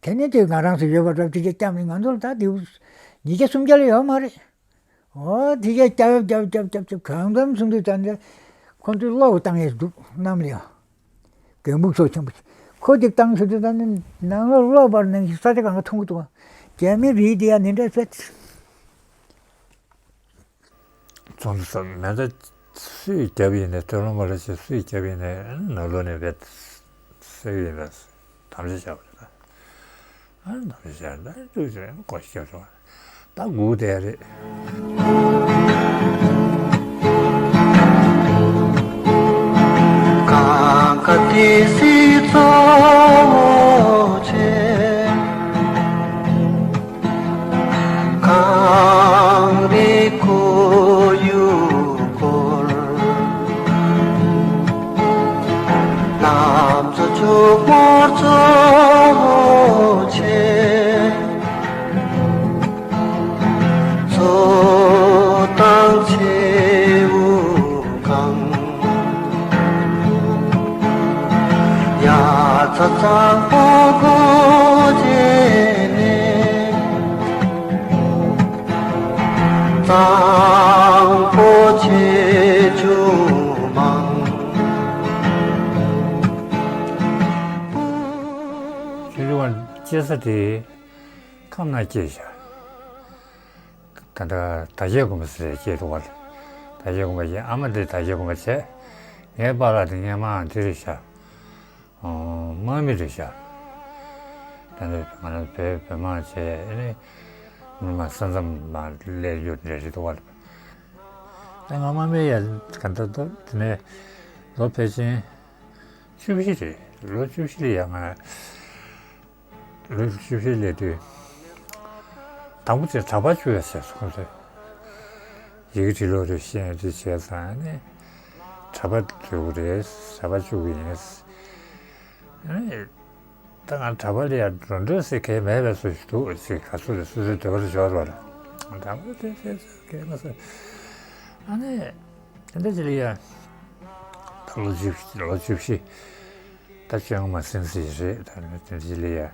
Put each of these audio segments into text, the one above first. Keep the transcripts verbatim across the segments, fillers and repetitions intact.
དེ་ནས་དེ་ང་རང་ཚོ་ཡོད་པ་འདྲ་དེ་གས་བསྐྱབས་ནས་ང་ཚོ་ལ་ད་དེ་ཉིས་བརྒྱ་སུམ་བརྒྱ་ལས་ཡོད་མ་རེད། འོ་དེ་གས་བསྐྱབས་བསྐྱབས་བསྐྱབས་བསྐྱབས་བསྐྱབས་གང་འཚམ་སོང་དུས་ད་འདི་ཁོ་ཚོས་བློ་བཏང་ཡས་འདུག་གནམ་ལ་ཡང་། རྒན་སྦུག་ཚོ་ཆེན་པོ་ཁོ་དེ་བཏང་ཚུལ་དུ་ད་ནི་ནང་ལོགས་གློག་པར་ནང་བཞིན་ས་ཆ་གང་ག་མཐོང་གི་འདུག་རྒྱ་མི་རིགས་དེ་ཡང་ནི་འདྲ་ཟེར། ཙོང་ས་མེ་མདའ་སུས་བརྒྱབ་ཡིན་ནའི་སྟོད་ལུང་མ་ལ་ཆེ་སུས་བརྒྱབ་ཡིན་ནའི་ནང་ལོགས་ནས་བེད་སེ་ཡིན་ལ་དམ་བཅའ་བཞག་པ་རེད། ཨ་དམ་བཅའ་བཞག་ད་ཅུ་ཅེ་ཀོ་ཤི་བརྒྱབ་སོང་། ད་སྒུག་བསྡད་རེད། གང་ག་ཏི་སི་གཙོ་བོ་ཆེ། གངས་རི་ཁོར་ཡུག་སྐོར། ལམ་མཚོ་ཕྱུག་མོར་གཙོ་བོ་ཆེ། མཚོ་དང་མཚེའུ་གང་། དབྱར་རྩྭ་གཙང་པོ་སྒོ་འབྱེད་ནས། གཙང་པོ་ཆེ་ཆུང་མང་། ཆུང་ཆུང་བ་སྐྱེ་ས་དེ་ཁམས་ན་སྐྱེས་བཞག་ད་ལྟ་དར་རྒྱས་དགོན་པ་ཟེར་སྐྱེས་འདུག་བ། དར་རྒྱས་དགོན་པ་ཡིན། ཨ་མ་དེ་དར་རྒྱས་དགོན་པ་བྱས། ངའི་པཱ་ལགས་དེ་སྔས་མ་འདི་རེད་ཤག་དམག་མི་རེད་ཤག་ད་ནི་ང་རང་བོད་བོད་དམག་བྱས་ཨ་ནི་མི་མང་ས་མཚམས་ལ་སླེབས་ཡོད་རེད་རེད་འདུག་བ། ད་ང་དམག་མི་ཡ་ག་འདྲ་འདུག་དེ་ནས་ལོ་ཕལ་ཆེར་བཅུ་བཞི་རེད། ལོ་བཅུ་བཞི་ལ་ཡ་ང་ལོ་བཅུ་བཞི་སླེབས་དུས་དང་པོ་དེ་གྲྭ་པ་བཅུག་ཡ་བྱས་སོང་ཟེར། ཡི་གེ་འབྲི་ཀློག་རེ་ཤེས་ཡ་དེ་བྱས་ཙང་ནས་གྲྭ་པ་བཅུག་རེད། གྲྭ་པ་བཅུག་གི་ཡིན། ཨ་ནི་ད་ང་གྲྭ་པ་ལ་ཡ་འགྲོ་འགྲོ་ཟེར་གལ་མེད་པའི་བཟོ་ཞིག་འདུག་ཅེས་ག་ཚོད་རེད། སོ་སོའི་འདོད་པ་ལ་འབྱོར་བ་ལ་གྲྭ་པ་དེ་ཟེར་ཟེར་གལ་མ་ཟེར། ཨ་ནི་དེ་འདྲ་ཅིག་ལ་ཡ་ད་ལོ་བཅུ་བཞི་ལོ་བཅུ་བཞི། ད་བཅོ་ལྔ་མ་ཟིན་ཟིན་རེད། ད་ནི་དེ་འདྲ་ལ་ཡ།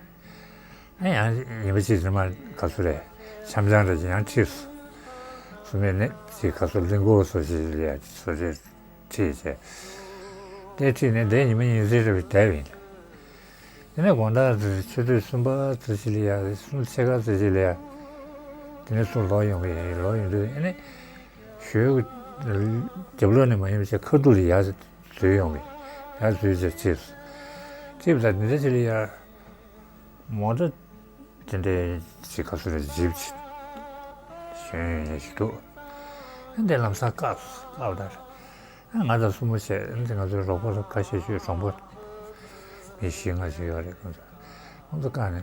ཨ་ཡང་ཉི་མ་གཅིག་རི་མ་ག་ཚོད་རེད། འཆམ་འཆམ་རེ་ཡང་ཁྲིད་སོང་། སུ་མེད་ནས་ཅིག་ག་ཚོད་གླིང་སྐོར་སོ་ཞིག་ལ་ཡ་སོ་རེ་ཁྲིད་བྱས། དེ་ཁྲིད་ནས་དེ་ཉི་མ་ཉིན་མཚན་རེ་བསྡད་པ་ཡིན། དེ་ནས་དགོང་དག་ཆུ་ཚོད་གསུམ་པ་ཙམ་ཞིག་ལ་ཡ་གསུམ་ཕྱེད་ཀ་ཙམ་ཞིག་ལ་ཡ། དེ་ནས་ཚུར་ལོག་ཡོང་གི་ཡིན། ལོག་ཡོང་དུས་ཨ་ནི། ཞོལ་རྒྱབ་ལོགས་ནས་མ་ཡིན་པ་བྱས་ཁ་ཐུག་ལ་ཡར་འཛུལ་ཡོང་བས། ཡར་འཛུལ་བྱས་ཁྲིད་སོང་། ཁྲིད་པ་དང་འདི་འདྲ་ཞིག་ལ་ཡར་མོ་ཊ་དེ་འདྲའི་ཅིག་ག་ཚོད་རེད། ཇིབ་ཅིག་ཞོན་ཡོང་ཡས་ཞིག་འདུག་ཨ་འདི་ལམ་སང་བཀག་སོང་། བཀག་པ་དང་ཨ་ང་དང་སྲུ་མོ་བྱས། ཨ་འདི་ང་ཚོའི་རོགས་པ་ཁ་ཤས་ཤིག་གྲོང་པ་མི་བཞི་ལྔ་ཞིག་ཡོད་རེད། ཁོང་ཚོ་ཁོང་ཚོ་བཀག་ནས།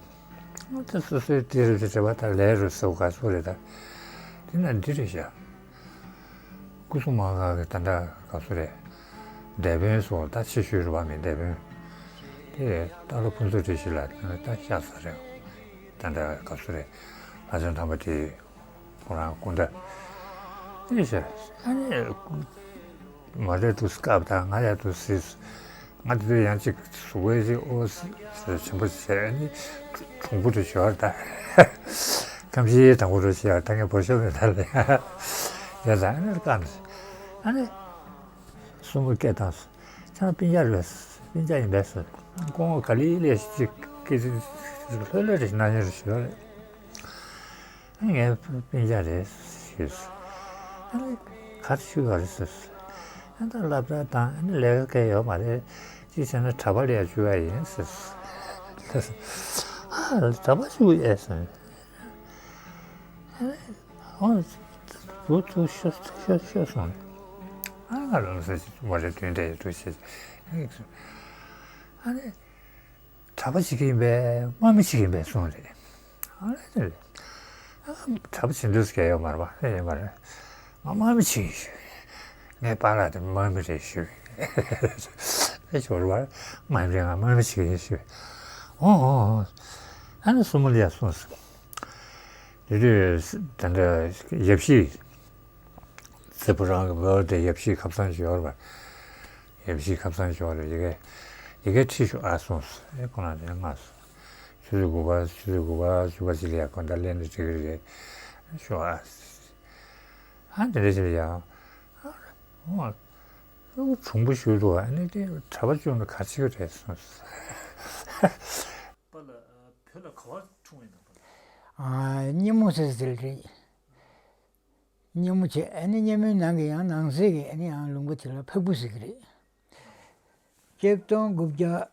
ཨ་ད་སོ་སོའི་དེ་རེད་ཟེར་བ་དང་ལས་རེད་ཟེར་བ་ག་ཚོད་རེད། ད་དེ་ན་འདི་རེད་ཤག་སྐུ་སྲུང་དམག་སྒར་གྱི་ད་ལྟ་ག་ཚོད་རེད། སྡེ་དཔོན་ཟེར་བ་ད་ཆེ་ཤོས་རེད་པ། མི་སྡེ་དཔོན་དེ་རེད། སྟག་ལོ་ཕུན་ཚོགས་བཀྲ་ཤིས་ལགས་དེ་ན་ད་ཤག་ས་རེད། ད་ལྟ་ག་ཚོད་རེད། ལྷ་བྱང་ཐང་པ་དེ། ཁོ་རང་སྐུ་ཟླ། ཨེ་ཤ། ཨ་ནི། མ་རེད་འདུག་སྐབས་དང་ང་ཡ་འདུག་སྲིད། ང་དེ་དུས་ཡང་ཅིག་གཟུགས་པོ་ཅིག་ཨོ་སི་ཆེན་པོ་བྱས། ཨ་ནི། གྲུང་པོ་རུ་ཤོར་ད། ཁམས་ཤིང་དང་པོ་རུ་ཤོར་ད། ངས་བོད་ཤོར་མེད་ད་ལ། ཡ་ད་ཨ་ནི་སྐབས། ཨ་ནི། གསུམ་པོ་སྐད་བཏང་སོང་། ཁྱེད་རང་སྤུན་ཀྱག་རེད་པས། སྤུན་ཀྱག་ཡིན་པས་སོ། ཁོང་ག་ལེ་ལེ་ཞིག་སྐད་ཅིག་ལྷོད་ལྷོད་རེ་ཞིག་གནང་མྱོང་རེ་ཞིག་ཡོད་རེད། ངའི་སྤུན་ཀྱག་རེད་ཞུས་སོང་། ཨ་ནི་ག་རེ་ཞུ་བ་རེད་ཟེར་སོང་། ཨ་ད་སློབ་གྲྭ་དང་ཨ་ནི་ལས་ཀ་གང་ཡོད་མ་རེད། ཅིག་བྱས་ན་གྲྭ་པ་ལ་ཡ་ཞུ་བ་ཡིན་ཟེར་སོང་། ཨ་གྲྭ་པ་ཞུ་ཨེ་སོང་། ཨ་ནི་ཨོ་འདུག་འདུག་ཤོད་ཤོད་ཤོད་སོང་། ཨ་ང་ལ་ཟེར་བ་རེད། དོན་འདྲ་ཡོད་འདུག་ཟེར། ཨ་ནི། གྲྭ་པ་བྱེད་ཀྱི་ཡིན་པས། དམག་མི་བྱེད་ཀྱི་ཡིན་པས་གསུངས་རེད། ཨ་ལས་རེད། ཨ་གྲྭ་པ་བྱེད་འདོད་སྐལ་ཡོད་མ་རེད་པ། ཨེ་ཡོད་མ་རེད། ང་དམག་མི་བྱེད་ཀྱི་ཡིན་ཞུ། ངའི་པཱ་ལགས་དེ་དམག་མི་རེད་ཞུ། ཨེ་ཞོར་བར་དམག་མི་རེད། ང་དམག་མི་བྱེད་ཀྱི་ཡིན་ཞུ། འོ་འོ་འོ། ཨ་ནི་སྲུ་མོ་ལ་ཡ་གསུངས་སོང་། དེ་དུས་ད་ལྟ་ཡབ་གཞིས། རྩེ་ཕོ་བྲང་གི་བོད་དེ་ཡབ་གཞིས་ཁ་སང་ཞོར་བར། ཡབ་གཞིས་ཁ་སང་ཞོར་ལ་ཡི་གེ་ཡི་གེ་ཁྲིད་ཤོག་ཨ་གསུངས་སོང་། ཨེ་ཁོ་རང་དེ་ང་སོང་ ཆུ་ཚོད་དགུ་པ། ཆུ་ཚོད་དགུ་པ་བཅུ་པ་ཞིག་ལ་ཡ་དགོང་དག་སླེབས་ན་འགྲིག་གི་རེད་ཤོག་ཨ། ཨ་དེ་འདྲ་ཞིག་ལ་ཡ། ཨ་འོ། ཨ་ཁུ་གྲུང་པོ་ཞིག་འདུག་ཨ་ནི་དེ་གྲྭ་པ་བཅུག་ན་ག་ཚོད་རེད་གསུངས། པ་ལ་བོད་ལ་ག་བ་འཁྲུངས་ཡིན་ནམ་པ་ལ། ཨ་སྙེ་མོ་ཟེར་ཟེར་རེད། སྙེ་མོ་བྱས་ཨ་ནི་སྙེ་མོའི་ནང་གི་ཡང་ནང་གསེས་ཀྱི་ཨ་ནི་ཡང་ལུང་པ་དེ་ལ་ཕག་བུ་ཟེར་གི་རེད། ཆིག་སྟོང་དགུ་བརྒྱ་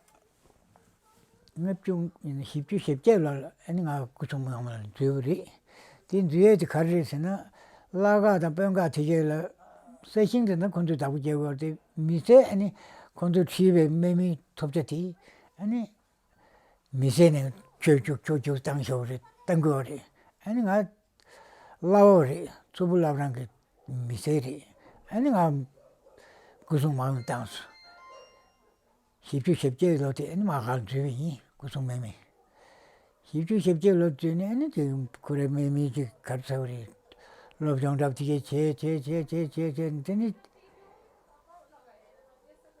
ལྔ་བཅུ་བཞི་བཅུ་ཞེ་བརྒྱད་ལོ་ལ་ཨ་ནི་ང་སྐུ་སྲུང་མི་མང་ལ་འཛུལ་བ་རེད། དེ་འཛུལ་ཡས་དེ་ག་རེ་རེད་ཟེར་ན། གླ་ཁག་དང་དཔོན་ཁག་དེ་གས་ལ་ས་ཞིང་དེ་ན་ཁོ་ཚོས་བདག་པོ་བྱེད་དགོས་རེད། མི་སེར་ཨ་ནི་ཁོ་ཚོས་ཁྲིད་པའི་དམག་མིའི་ཐོབ་ཆ་དེ་ཨ་ནི། མི་སེར་ནས་ཆོས་བཅུག་ཆོས་བཅུག་བཏང་ཤོག་རེད། བཏང་དགོས་རེད། ཨ་ནི་ང་གླ་འོག་རེད། མཚུར་ཕུ་བླ་བྲང་གི་མི་སེར་རེད། ཨ་ནི་ང་སྐུ་སྲུང་མང་བཏང་སོང་། བཞི་བཅུ་ཞེ་བརྒྱད་ལོ་དེ་ཨ་ནི་མ་ག་འཛུལ་བ་ཡིན། སྐུ་སྲུང་མེད་མེད། བཞི་བཅུ་ཞེ་བརྒྱད་ལོ་འཛུལ་ནས་ཨ་ནི་དེ་ཁོ་རའི་དམག་མི་ཅིག་ག་རེ་ཟེར་བ་རེད། སློབ་སྦྱོང་འདྲ་པོ་དེ་གས་བྱས་བྱས་བྱས་བྱས་བྱས་བྱས་དེ་ནི།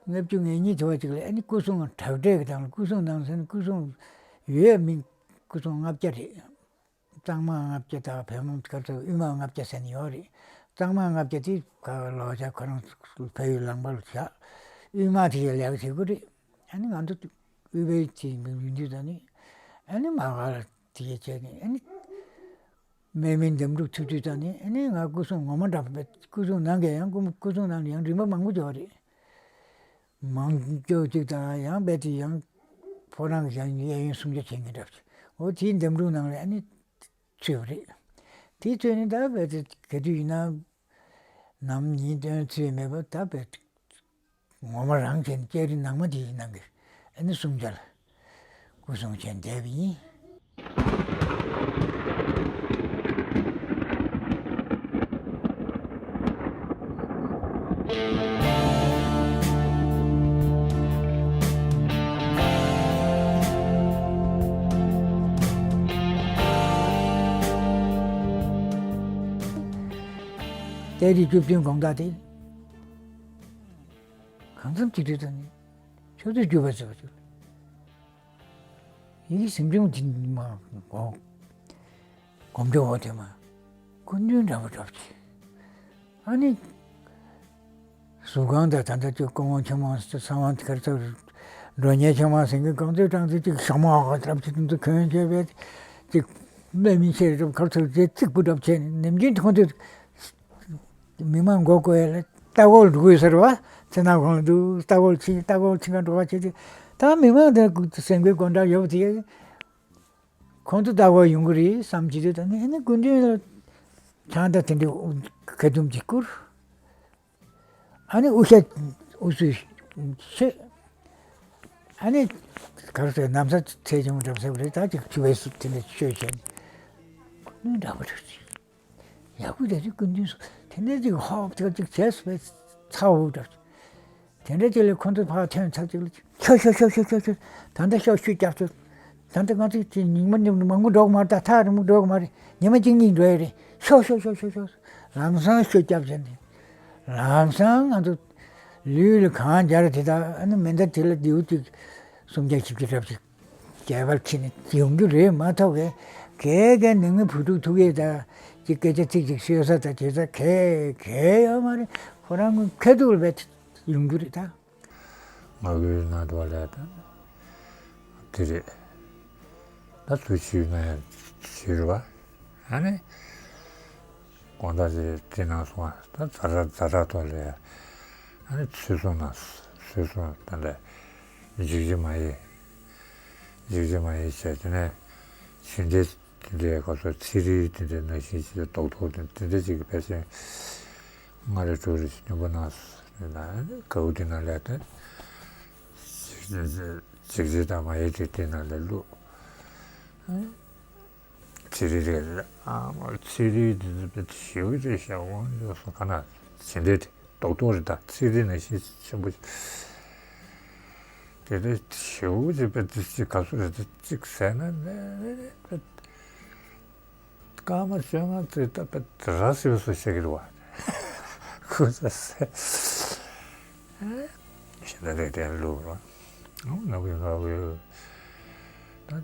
ལྔ་བཅུ་ང་གཉིས་དེ་བ་ཅིག་ལ་ཨ་ནི་སྐུ་སྲུང་དྲག་གྲས་ཀྱི་སྟེང་ལ་སྐུ་སྲུང་ནང་ཟིན་སྐུ་སྲུང་ཡོད་མིན་སྐུ་སྲུང་ལྔ་བརྒྱ་རེད། གཙང་མ་ལྔ་བརྒྱ་དང་བོད་མི་ག་ཚོད་དབུས་མ་ལྔ་བརྒྱ་ཟེར་ནས་ཡོད་རེད། གཙང་མ་ལྔ་བརྒྱ་དེ་ག་ལོ་ཆ་ཁོ་རང་ཕ་ཡུལ་ལང་པ་ལ་བཞག་དབུས་མ་དེ་ཡི་ལས་ཀ་བྱེད་དགོས་རེད། ཨ་ནི་ང་ཚོ་དབུས་པའི་དེ་མི་ཡོད་དུས་ད་ནི་ཨ་ནི་མ་ག་ལ་དེ་གས་བྱས་ནས་ཨ་ནི། དམག་མི་འདེམས་སྒྲུག་ཐུབ་དུས་ད་ནི་ཨ་ནི་ང་སྐུ་སྲུང་ངོ་མ་འདྲ་པོ་མེད། སྐུ་སྲུང་ནང་གི་ཡང་སྐུ་སྲུང་ནང་ལ་ཡང་རིམ་པ་མང་པོ་ཡོད་རེད། མང་ཤོས་ཅིག་དང་ཡང་རྦད་དེ་ཡང་ཕོ་བྲང་གི་ཡང་གཡས་གཡོན་སྲུང་སྐྱོབ་བྱེད་མཁན་འདྲ་པོ་ཅིག་འོ་དེའི་འདེམས་སྒྲུག་ནང་ལ་ཨ་ནི་ཚུད་པ་རེད། དེ་ཚོས་ནི་ད་རྦད་དེ་ག་དུས་ཡིན་ན་ནམ་ཉིན་སྟོན་ཚུད་མེད་པ་ད་རྦད་དེ། ངོ་མ་རང་བྱས་ནས་ལྕགས་རི་ནང་མ་དེ་ཡི་ནང་གི་ཨ་ནི་སྲུང་བྱ་ལ་སྐུ་སྲུང་བྱས་བསྡད་པ་ཡིན། ལྕགས་རི་བཅུ་བདུན་དགོང་དག་དེ། གང་འཚམ་གྱི་དུས་ད་ནི་ཆུ་ཚོད་བཅུ་པ་ཟེར་བ་ཅིག་ལ་ཡི་གེ་གཟིམ་ཆུང་དེ་མ་གོ་གོམ་བགྲོད་འོག་དེ་མ་སྐུ་མདུན་འདྲ་པོ་འདྲ་པོ་ཅིག་ཨ་ནི་ཟུར་ཁང་དང་ད་ལྟ་ཅིག་སྐུ་ངོ་ཆེན་མོ་གསང་བ་དེ་གར་ཚོར་འགྲོ་ཉེ་ཆེན་མོ་ཟེར་མཁན་གང་ཚོད་གྲངས་ཚོད་ཅིག་ཞྭ་མོ་ཨ་ཁ་འདྲ་པོ་ཅིག་དེ་ཚོ་གྱོན་བྱས་པས་ཅིག་སྨན་མི་ཆེ་རབ་གར་ཚོར་རྗེ་གཙིགས་པུ་འདྲ་པོ་བྱས་ནས་ནམ་རྒྱུན་དེ་ཁོང་ཚོས། མི་མང་མགོ་སྐོར་ཡ་ལ་ལྟ་སྐོར་འགྲོ་གི་ཡོད་ས་རེད་བ། ཚེ་ནག་གོང་ལ་འདུག་ལྟ་སྐོར་ཕྱིན་ལྟ་སྐོར་ཕྱིན་ག་འགྲོ་བ་བྱེད་དུས་ད་མི་མང་དེ་སེམས་ཁུར་དགོས་འདྲ་ཡོད་པ་དེ་ཁོང་ཚོ་ལྟ་སྐོར་ཡོང་གི་རེད་བསམ་གྱི་འདུག་ད་ནི་ཨ་ནི་སྐུ་མདུན་ལ་ཆང་དང་དེ་འདྲའི་ཁ་ཐུམ་གཅིག་བསྐུར། ཨ་ནི་དབུ་ཞྭ་དབུ་གསོལ་ཤེས། ཨ་ནི་ག་རེ་ཟེར་ན་བཟའ་ཚད་ཆུང་འགྲམ་ཟེར་བ་རེད། ད་ཅིག་ཆུ་བའི་སུ་དེ་འདྲ་ཤོད་བྱས་ནས་སྐུ་མདུན་འདྲ་པོ་རེད། ཡག་པོ་རེད། སྐུ་མདུན་སུ་དེ་ནས་ཅིག་ཧོབ་ཐེག་ཅིག་བྱས་སུ་བས་ཚ་བོ་འདྲ། དེ་འདྲ་ཅིག་ལས་ཁོ་ཚོ་ཕར་ཐོན་ཚར་ཅིག་ལ་ཤོག་ཤོག་ཤོག་ཤོག་ཤོག་ཤོག་ད་ལྟ་ཤོག་ཤོག་རྒྱབ་ཤོག་ད་ལྟ་ང་ཚོ་ཅིག་ཉིན་མ་ཉིན་མང་པོ་འགྲོ་གི་མ་རེད། ད་ཐག་རིང་པོ་འགྲོ་གི་མ་རེད། ཉི་མ་གཅིག་གཉིས་འགྲོ་ཡི་རེད། ཤོག་ཤོག་ཤོག་ཤོག་ཤོག་ལམ་སང་ཤོག་རྒྱབ་བྱས་ནས་ལམ་སང་ང་ཚོ་ལུས་ལ་གང་སྦྱར་དེ་དག་ཨ་ནི་མེ་མདའ་དེ་ལ་མདེའུ་གཅིག་སུམ་བརྒྱ་བཞི་བརྒྱ་རབ་ཅིག་རྒྱལ་བར་ཁྱེར་ནས་ཡོང་རྒྱུ་རེད་མ་གཏོགས་གས་གས་གས་ནང་མི་བུ་ཕྲུག་ཐུག་ཡས་དང་ཅིག་སྐད་ཆ་ཚིག་ཅིག་ཤོད་ས་དང་བྱེད་ས་གས་གས་ཡོད་མ་རེད། ཁོ་རང་ངོ་ཁ་ཐུག་ལ་བས་ཡོང་རྒྱུ་རེད་ད། ང་གི་ན་དོ་ལས་ད་དེ་རེད། ད་སུ་ཞིག་ན་ཡང་ཞིག་རེད་བ། ཨ་ནི། དགོང་དག་ཅིག་དེ་ནང་སོང་ང་ད་ཛ་དྲག་ཛ་དྲག་ཐོག་ལས། ཨ་ནི་ཚུར་སོང་ན་ཚུར་སོང་ད་ལས་འཇིགས་ཀྱི་མ་ཡིན། འཇིགས་ཀྱི་མ་ཡིན་བྱས་དེ་ནས་ཕྱི་འདྲེ་དེ་འདྲའི་སྐབས་སུ་ཚེ་རིལ་དེ་འདྲའི་ནང་བཞིན་ཅིག་རྡོག་རྡོག་དེ་དེ་འདྲ་ཅིག་གི་ཕལ་ཆེར་ལྔ་རེ་དྲུག་རེ་ཞིག་སྙོམས་པོ་གནང་སོང་ན་གའུ་དེ་ནང་ལས་དེ་འཇིགས་བྱེད་དང་མ་ཡི་དེ་དེ་ནང་ལས་བླུགས། ཚེ་རིལ་རེད། ཨ་མ་ཚེ་རིལ་དེ་ཚོ་དཔེ་ཞེ་པོ་ཅིག་ཞེ་པོ་ཡོད་སོང་། ག་ན་ཇི་འདྲའི་རྡོག་རྡོག་རེད་ད། ཚེ་རིལ་ནང་བཞིན་ཆེན་པོ་ཞིག་དེ་འདྲ་ཞེ་པོ་ཅིག་དཔེ་དེ་ཅིག་ག་ཚོད་རེད་དེ་ཅིག་ཟས་ན་ནས་དཔེ་སྐར་མ་བཅོ་ལྔ་ཙམ་ད་དཔེ་ར་སིབ་སུ་བྱེད་ཀྱི་རེད་བ། ཁུ་ས་སེ་ཞེ་ད་རེད་དེ་ལུག་ར་ཨ་ན་བའི་ར་བའི་ད།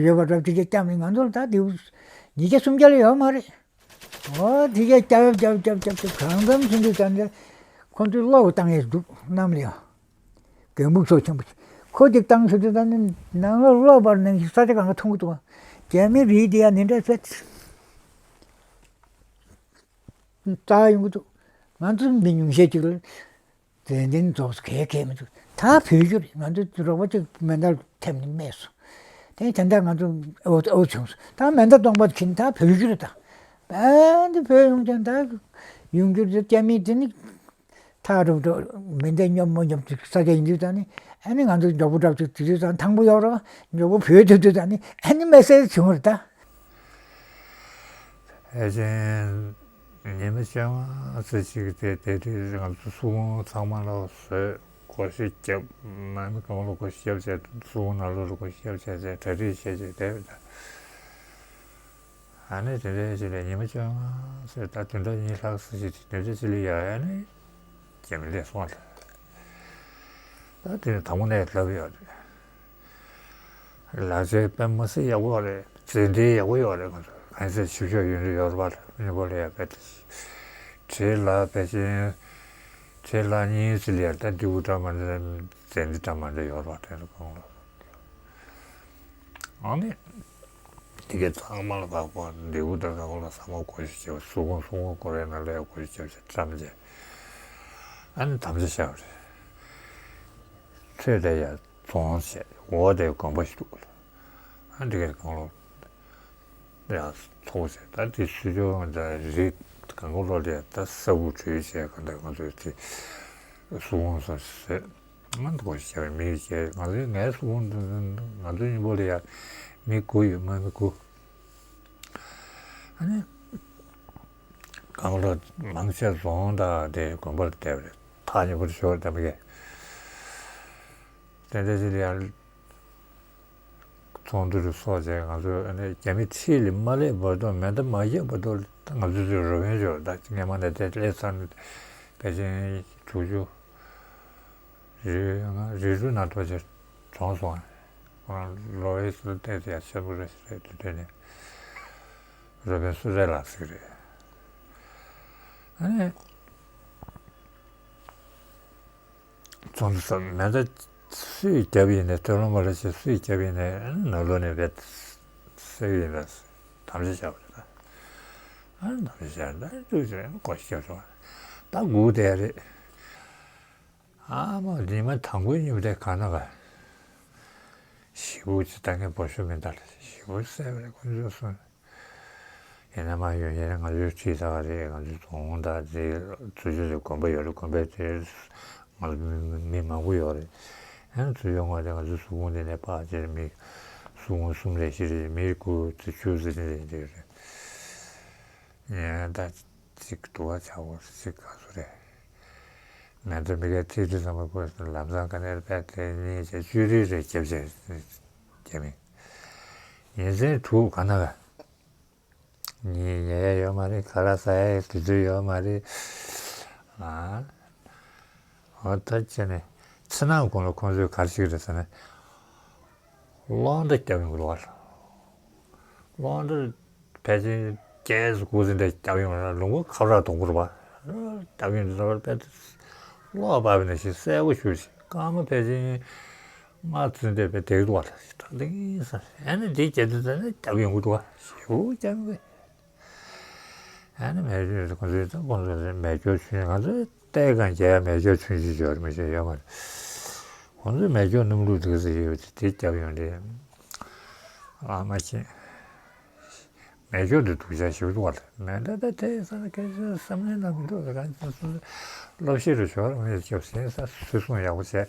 ཚོ་ཡོད་པ་འདྲ་དེ་གས་བསྐྱབས་ནས་ང་ཚོ་ལ་ད་དེའུ་ཉིས་བརྒྱ་སུམ་བརྒྱ་ལས་ཡོད་མ་རེད། འོ་དེ་གས་བསྐྱབས་བསྐྱབས་བསྐྱབས་བསྐྱབས་བསྐྱབས་གང་འཚམ་སུ་འདུག་ད་འདི་ཁོ་ཚོས་བློ་བཏང་ཡས་འདུག་གནམ་ལ་ཡང་། རྒན་པོ་ཚོ་ཆེན་པོ་ཁོ་ཅིག་བཏང་ཚུལ་དུ་ད་ནི་ནང་ལ་གློག་པར་ནང་བཞིན་ས་ཆ་གང་ག་མཐོང་གི་འདུག་རྒྱ་མི་རིགས་དེ་ཡང་ནི་འདྲ་ཟེར། རྩ་ཡོང་གི་འདུག་ང་ཚོ་མི་ཉུང་ཤས་ཅིག་ལ་དྲན་རྟེན་རྫོགས་སུ་གས་གས་མི་འདུག་ད་བོད་རྒྱུ་རེད། ང་ཚོ་རོགས་པ་ཅིག་མེ་མདའ་ཐེབས་ནས་རྨས་སོང་། དེ་དེ་འདྲ་ང་ཚོ་ཨོ་ཨོ་བྱུང་སོང་། ད་མེ་མདའ་སྟོང་པ་ཁྱིན་ད་བོད་རྒྱུ་རེད། ད་བན་དེ་བོད་ཡོང་ཀྱང་ད་ཡོང་རྒྱུ་རེད། རྒྱ་མི་དེ་ནི་ཐག་རུབ་རུབ་མེ་མདའ་སྙོབ་མ་སྙོབ་ཅིག་ས་ཆ་ཡིན་དུས་ད་ནི་ཨ་ནི་ང་ཚོ་མགྱོགས་པོ་འདྲ་ཅིག་དེ་དུས་ད་ཐང་པོ་ཡོད་རེད། མགྱོགས་པོ་བོད་དུ་དུས་ད་ནི་ཨ་ནི་མེ་སེལ་བྱུང་རེད་ད། ཨེ་ཅན། ཉི་མ་བཅོ་ལྔ་ཙམ་ཞིག་དེ་དེ་དུས་ང་ཚོ་སུ་ཁོང་ཚང་མ་ལ་བཟོས་སྒོ་ཕྱེ་བརྒྱབ། ནང་མི་གང་ལ་སྒོ་ཕྱེ་བརྒྱབ་བྱས། སུ་ཁོང་ནང་ལོགས་ལ་སྒོ་ཕྱེ་བརྒྱབ་བྱས་བྱས་གྲ་སྒྲིག་བྱས་བྱས་བསྡད་པ་དང་། ཨ་ནི་དེ་འདྲའི་ཞིག་ལ་ཉི་མ་བཅོ་ལྔ་ཙམ་ད་བདུན་ཕྲག་གཉིས་ལྷག་ཙམ་ཞིག་དེ་འདྲ་ཅིག་ལ་ཡ་ཡ་ནི་རྒྱ་མི་ལས་སོང་ལ། ད་དེ་ནི་དང་པོ་ནས་ལབ་ཡོད་རེད། ལག་ཆའི་དཔེ་མི་སྲིད་ཡག་པོ་རེད། རྩེད་འགྲན་ཡག་པོ་ཡོད་རེད། ཁོང་ཚོ་གང་ཚེ་ཆོས་ཕྱོགས་ཡོད་འདྲ་ཡོད་རེད་པ། མི་པོ་ལ་ཡ་དཔེ་དེ་བྲེ་ལ་དཔེ་ཅན་བྲེ་ལ་གཉིས་ཙི་ལ་ཡ་ད་འདི་བུ་འདྲ་མ་འདྲ་རྩེད་འདི་འདྲ་མ་འདྲ་ཡོད་རེད་པ། དེ་ཚོ་གང་ལ་ཨ་ནི་དེ་གས་ཚང་མ་ལ་བཀག་པ་འདི་བུ་འདྲ་གང་ལ་ས་མ་གོ་ཤི་བྱས་པ། སུ་ཁོང་སུ་ཁོང་སྒོ་རའི་ནང་ལ་ཡ་གོ་ཤི་བྱས་པ་བཀྲམ་བྱས། ཨ་ནི་དམ་བཅའ་བཞག་པ་རེད། ཐོད་དེ་ཡར་རྫོང་བྱས། འོག་དེ་དགོན་པ་ཞིག་འདུག་ལ། ཨ་འདི་གའི་གང་ལོ་ཡང་ཚོགས་བྱས། ད་དེ་ཚུར་ཕྱོགས་ད་རི་གང་གོ་ལོ་ལས་ད་ས་བུ་བྲོས་བྱས། གང་ལྟར་ང་ཚོས་དེ་སུ་འོང་སོང་ཟེར། ང་འདུག་བྱས་མི་བྱས། ང་ཚོའི་ངའི་སུ་འོང་འདུག་ང་ཚོའི་མཉམ་པོ་ལ་ཡ་མི་དགུ་ཡོད། མ་མི་དགུ། ཨ་ནི་གང་ལ་མང་ཆེ་རྫོང་དང་དེ་དགོན་པར་བསྡད་པ་རེད། ཐག་ཉེ་པོར་ཤོར་བསྡད་པ་གས། དེ་འདྲ་ཞིག་ལ་ཡང་ཚོགས་འདུ་རུ་སོགས་བྱས། ང་ཚོ་ཨ་ནི་རྒྱ་མི་ཁྲིད་ལས་མ་སླེབས་བར་དུ། མེ་མདའ་མ་བརྒྱབ་བར་དུ་ད་ང་ཚོ་ཚོས་རོ་བན་ཤོར། ད་སྔས་མ་ནས་དེ་སླེབས་ཚར་ནས་ཕལ་ཆེར་དྲུག་ཅུ། རི་ང་རི་རུ་ན་ཐོ་ཆེ་གྲོངས་སོང་། ཁོ་རང་ལོ་ཡི་སུ་ཏོག་ཙམ་ཡ་ཆེན་པོ་རེད་ཟེར་དུས་དེ་ནས་རོ་བན་སུ་རེད་ལགས་ཟེར་གི་རེད། ཨ་ནི་ཚོགས་འདུ་ཚོགས། མེ་མདའ་སུས་བརྒྱབ་ཡིན་ནའི། ཐོ་ལོ་མ་ལ་ཆེ་སུས་བརྒྱབ་ཡིན་ནའི། ཨ་ནི་ནང་ལོགས་ནས་བེད་སེ་ཡིན་ན་དམ་བཅའ་བཞག་པ་རེད། ཨ་ནི་དམ་བཅའ་བཞག་ད་ཅུ་ཅུ་ཀོ་ཤི་རྒྱབ་སོང་། ད་སྒུག་བསྡད་རེད། ཨ་མ་ཉི་མ་དང་པོའི་ཉིན་དེ་ག་ན་ག་ཞེ་པོ་ཅིག་ད་ངས་འབོ་ཤོད་མི་འདུག་ལ། ཞེ་པོ་གསལ་པོ་རེད། ཁོ་ཚོས་གསུངས། ཡིན་ན་མ་ཡོང་། ཡིན་ན་ང་ཚོའི་ཁྲིད་ཚར་བ་རེད། ང་ཚོའི་རྫོང་དང་དེ་ཚུར་ཕྱོགས་དེ་དགོན་པ་ཡོད་རེད། དགོན་པའི་དེར་ང་ཚོ་མི་མི་མང་པོ་ཡོད་རེད། ཡང་ཚུར་ཕྱོགས་ང་དེ་ང་ཚོའི་གཟུགས་ཕུང་དེ་ནས་ཕར་ཕྱིར་མི་གཟུགས་ཕུང་གསུམ་རེ་བཞི་རེ། མི་དགུ་ཚུར་ཕྱོགས་ཟེར་ནས་དེ་རེད། ཡང་ད་ཅིག་དུ་བ་ཆགས་པ་ཅིག་ག་ཚོད་རེད། མེ་མདའ་མི་གའི་ཐིག་ཐིག་ཙམ་པ་ཁོས་ལམ་སང་ག་ནས་རྦད་དེ་གཉིས་བྱས་བཅུ་རེ་རེ་བརྒྱབ་བྱས་རྒྱ་མི། ཉིན་མཚན་དྲུག་ག་ན་ག་ཉིན་ཉལ་ཡ་ཡོད་མ་རེད། ཁ་ལག་ཟ་ཡ་དུས་ཚོད་ཡོད་མ་རེད། ཨ། འོ་ད་བྱས་ནས་ཕྱི་ནང་གུང་ལ་ཁོང་ཚོས་ག་རེ་བྱེད་ཀྱི་རེད་ཟེར་ན། གློག་མདའ་རྒྱབ་ཡོང་གི་འདུག་བ། གློག་མདའ་ཕལ་ཆེར་བརྒྱད་ཙམ་དགུ་ཙམ་འདྲ་རྒྱབ་ཡོང་བ་ལ། ལུང་པ་ཁ་བྲག་དོག་པོ་རེད་པ། རྒྱབ་ཡོང་དུས་ཙམ་པ་དཔེ་གློག་བབས་པ་ནང་བཞིན་གསལ་པོ་ཞེ་པོ་ཅིག་སྐར་མ་ཕལ་ཆེར་ལྔ་ཙམ་འདྲ་བས་བསྡད་འདུག་བ། ད་དེ་ཡིན་ས་རེད། ཨ་ནི་དེ་རྒྱབ་དུས་ཙམ་ནས་རྒྱབ་ཡོང་གི་འདུག་བ། ཞེ་པོ་རྒྱབ་ཡོང་གི། ཨ་ནི་མེ་སྒྱོགས། ཁོང་ཚོས་ད་ཁོང་ཚོ་མེ་སྒྱོགས་ཆུང་ཆུང་། ང་ཚོས་ལྟས་གང་རྒྱག་ཡ་མེ་སྒྱོགས་ཆུང་ཆུང་ཅིག་ཡོད་རེད། མི་ཤེས་ཡོད་མ་རེད། ཁོང་ཚོས་མེ་སྒྱོགས་སྣུམ་བླུགས་འདུག་ཟེར་ཡོད་པ་དེ་རྒྱབ་ཡོང་དུས། ཨ་མ་ཁྱེད། མེ་སྒྱོགས་འདི་སྡུག་ཅག་ཞེ་པོ་འདུག་བ་ལ། མེ་མདའ་ད་དེ་ས་ན་སྐད་ཆ་བསམ་ལེ་ན་མི་འདུག་ཟེར། གང་ཅི་སོ་སོ་བསླབ་གཞི་རུ་ཞོར་མེད་སྐྱོབ་ཟིན་ས་སུས་གསུང་ཡག་པོ་བྱས།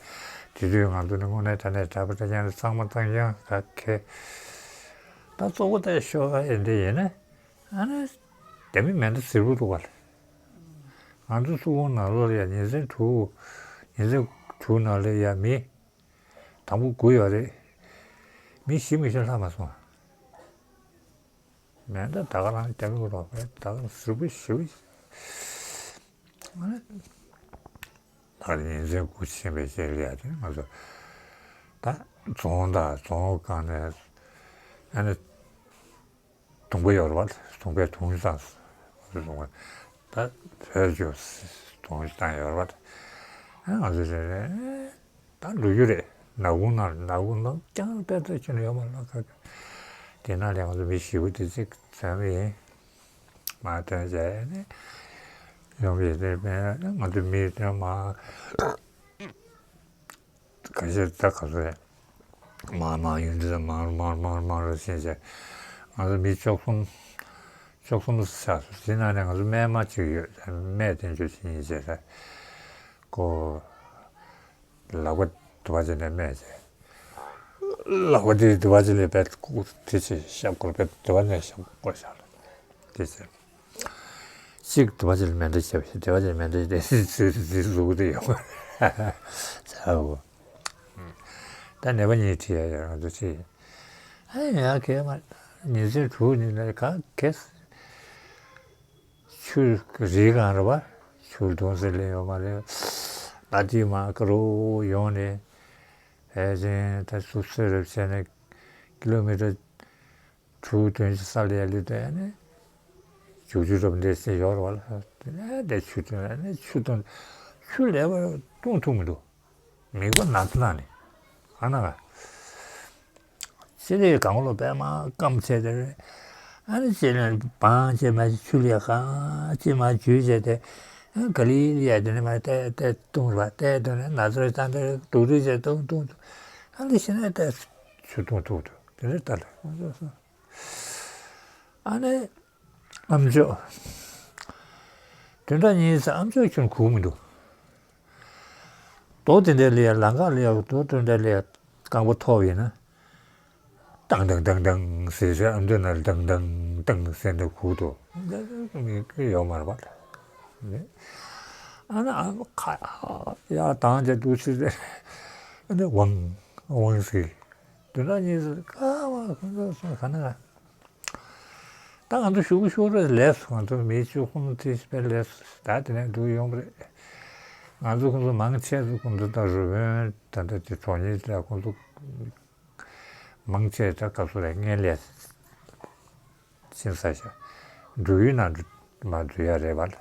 དེ་དུས་ང་ཚོ་ནི་དངོས་གནས་དྲང་གནས་གྲྭ་པ་ད་ཀྱང་གཙང་མ་གཙང་རྐྱང་ག་གེ། ད་གཙོ་བོ་ད་ཤོག་ཨེ་འདྲ་ཡིན་ན། ཨ་ནི་རྒྱ་མི་མེ་མདའ་ཟེར་བོ་འདུག་བ་ལ། ང་ཚོ་སུ་ཁོང་ནང་ལོགས་ལ་ཡ་ཉིན་མཚན་དྲུག་ཉིན་མཚན་དྲུག་ནང་ལ་ཡ་མི་དང་པོ་དགུ་ཡོད་རེད། མི་བཞི་མི་ཤོར་ལྷག་མ་སོང་། མེ་མདའ་ད་ག་རང་རྒྱ་མི་གོ་རོགས་པས་ད་ག་རང་ཟུར་པོ་ཞེ་པོ། ཨ་ནི་ད་ཉིན་མཚན་དགུ་ཕྱིན་པའི་རྗེས་ལ་ཡ་དེ་ང་ཚོ་ད་རྫོང་དང་རྫོང་སྒང་ནས་ཨ་ནི། དུང་པ་ཡོད་རེད་པ། དུང་པའི་དུང་བཏང་། ད་བོད་ཀྱི་དུང་བཏང་ཡོད་རེད་པ། ང་ཚོ་རེ་རེ་ད་ལོ་རྒྱུས་རེད། ནག་ཁུང་ནང་ནག་ཁུང་ནང་རྐྱང་པས་ད་ཁྱོན་ནས་ཡོད་མ་རེད་ལ། དེ་ནང་ལས་ང་ཚོ་མི་བཞི་པོ་དེ་གཅིག་འཛོམས་ཡིན། མ་ཐོན་བྱས་ནས་ཡོང་གི་རེད་པས། ང་ཚོ་མི་དེ་མ། ཁ་ཤས་ད་ག་ཚོད་རེད། མར་མར་ཡོང་དུས་མར་མར་མར་མར་རུ་ཕྱིན་བྱས། ང་ཚོ་མི་བཅུ་གསུམ། བཅུ་གསུམ་ཆགས་སོང་། དེ་ནང་ནས་ང་ཚོ་རྨས་མ་གཅིག་ཡོད། རྨས་དེ་ཚོ་ཅི་ཡིན་ཟེར་ན། ཁོ་ལག་པ་དུ་བ་ཅན་ནས་རྨས་བྱས། ལག་པ་དེ་དུ་བ་ཅན་ལས་བེད་ཁུག་དེ་ཚེ་ཤབ་སྐོར་བེད་དུ་བ་ནས་ཤབ་སྐོར་བཞག་ལ། དེ་ཚེ། གཅིག་དུ་བ་ཅན་ལ་མེ་མདའ་བརྒྱབ་ཤག་དུ་བ་ཅན་མེ་མདའ་དེ་ཚེ་ཚེ་ཚེ་ཟུག་དེ་ཡོང་བ། ཚ་བོ། ད་ནད་པ་གཉིས་ཁྲིད་ཡ་ཡོད། ང་ཚོ་ཁྲིད། ཨ་ཡ་གས་མ། ཉིན་མཚན་དྲུག་ཉིན་ལ་ག་གས། ཆུ་རི་གང་རེད་པ། ཆུ་གདོང་ཟེར་ལེ་ཡོད་མ་རེད། ཨ་ཏི་མ་ཀ་རོ་ཡོང་ནས། ཕལ་ཆེར་ད་སུབ་སེ་རབ་བྱས་ནས་ཀི་ལོ་མི་ཊར་དྲུག་བདུན་ཅིག་ས་ལ་ཡ་ལི་ཏོ་ཡ་ནས་རྒྱུག་རྒྱུག་རབ་འདྲེས་སེ་ཡོད་རེད་པ་ལ། དེ་ནས་དེ་ཆུ་བཏུང་ཡ་ནས་ཆུ་བཏུང་། ཆུ་ལས་པ་བཏུང་ཐུབ་མི་འདུག་མིག་པ་ནག་ཚ་ནག་ནས་གང་ན་ག། ཕྱི་ལས་གང་ལོ་པད་མ་སྐམ་ཚད་དེར། ཨ་ནི་ཕྱི་ལས་བང་ཅེ་མ་ཆུ་ལས་གང་ཅེ་མ་འཇུས་བྱས་ཏེ། ག་ལི་ཡ་དེ་ནས་མར་བལྟས་བལྟས་བཏུང་ར་བལྟས་དེ་ནས་ན་ཚ་རེ་ཙང་དེ་རེ་དུག་རིགས་བྱས་བཏུང་བཏུང་བཏུང་། ཨ་འདི་ཤི་ན་བལྟས་ཆུ་བཏུང་ཐུག་ཐུག་དེ་འདྲ་ལྟ་ལ། ཨ་ནི་ཨམ་ཅོག་དེ་འདྲ་ཉིན་ཙམ་ཨམ་ཅོག་ཁྱོན་གུག་མི་འདུག་རྡོ་དེ་འདྲ་ལ་ཡ་ལམ་ཁ་ལ་ཡ་རྡོ་དེ་འདྲ་ལ་ཡ་རྐང་པ་ཐོབ་ཡིན་ན། ཏང་ཏང་ཏང་ཏང་ཟེར་ཟེར་ཨ་མདོ་ན་ཏང་ཏང་ཏང་ཟེར་འདི་གུག་ཏུ་མི་ཡོད་མ་རེད་པ། ཨ་ན་ཨ་ཁ་ཡ་དང་ཅ་ཏུ་ཆི་ཟེར་ཨ་ནི་ཝང་ཝང་ཟེར་དུ་ན་ཉི་ཟེར་ཀ་བ་ཁོང་ཚོ་སོང་ག་ན་ད་ང་ཚོ་ཞུ་གི་ཞུ་རེད་ལས་སུ་ང་ཚོ་མི་བཅུ་ཁོང་ཚོ་ཏི་སི་པེ་ལས་སུ་ད་དེ་ནས་འདུག་ཡོང་གི་རེད། ང་ཚོ་ཁོང་ཚོ་མང་ཆེ་ཚོ་ཁོང་ཚོ་ད་རུ་བོན་ད་ལྟ་དེ་གྲོགས་ཉེ་ལ་ཁོང་ཚོ། མང་ཆེ་ད་སྐབས་སུ་ལས་ངན་ལས་ཕྱིན་ས་ཤ་འབྲུ་ཡུལ་ན་མ་འཛུལ་ཡ་རེད་བ།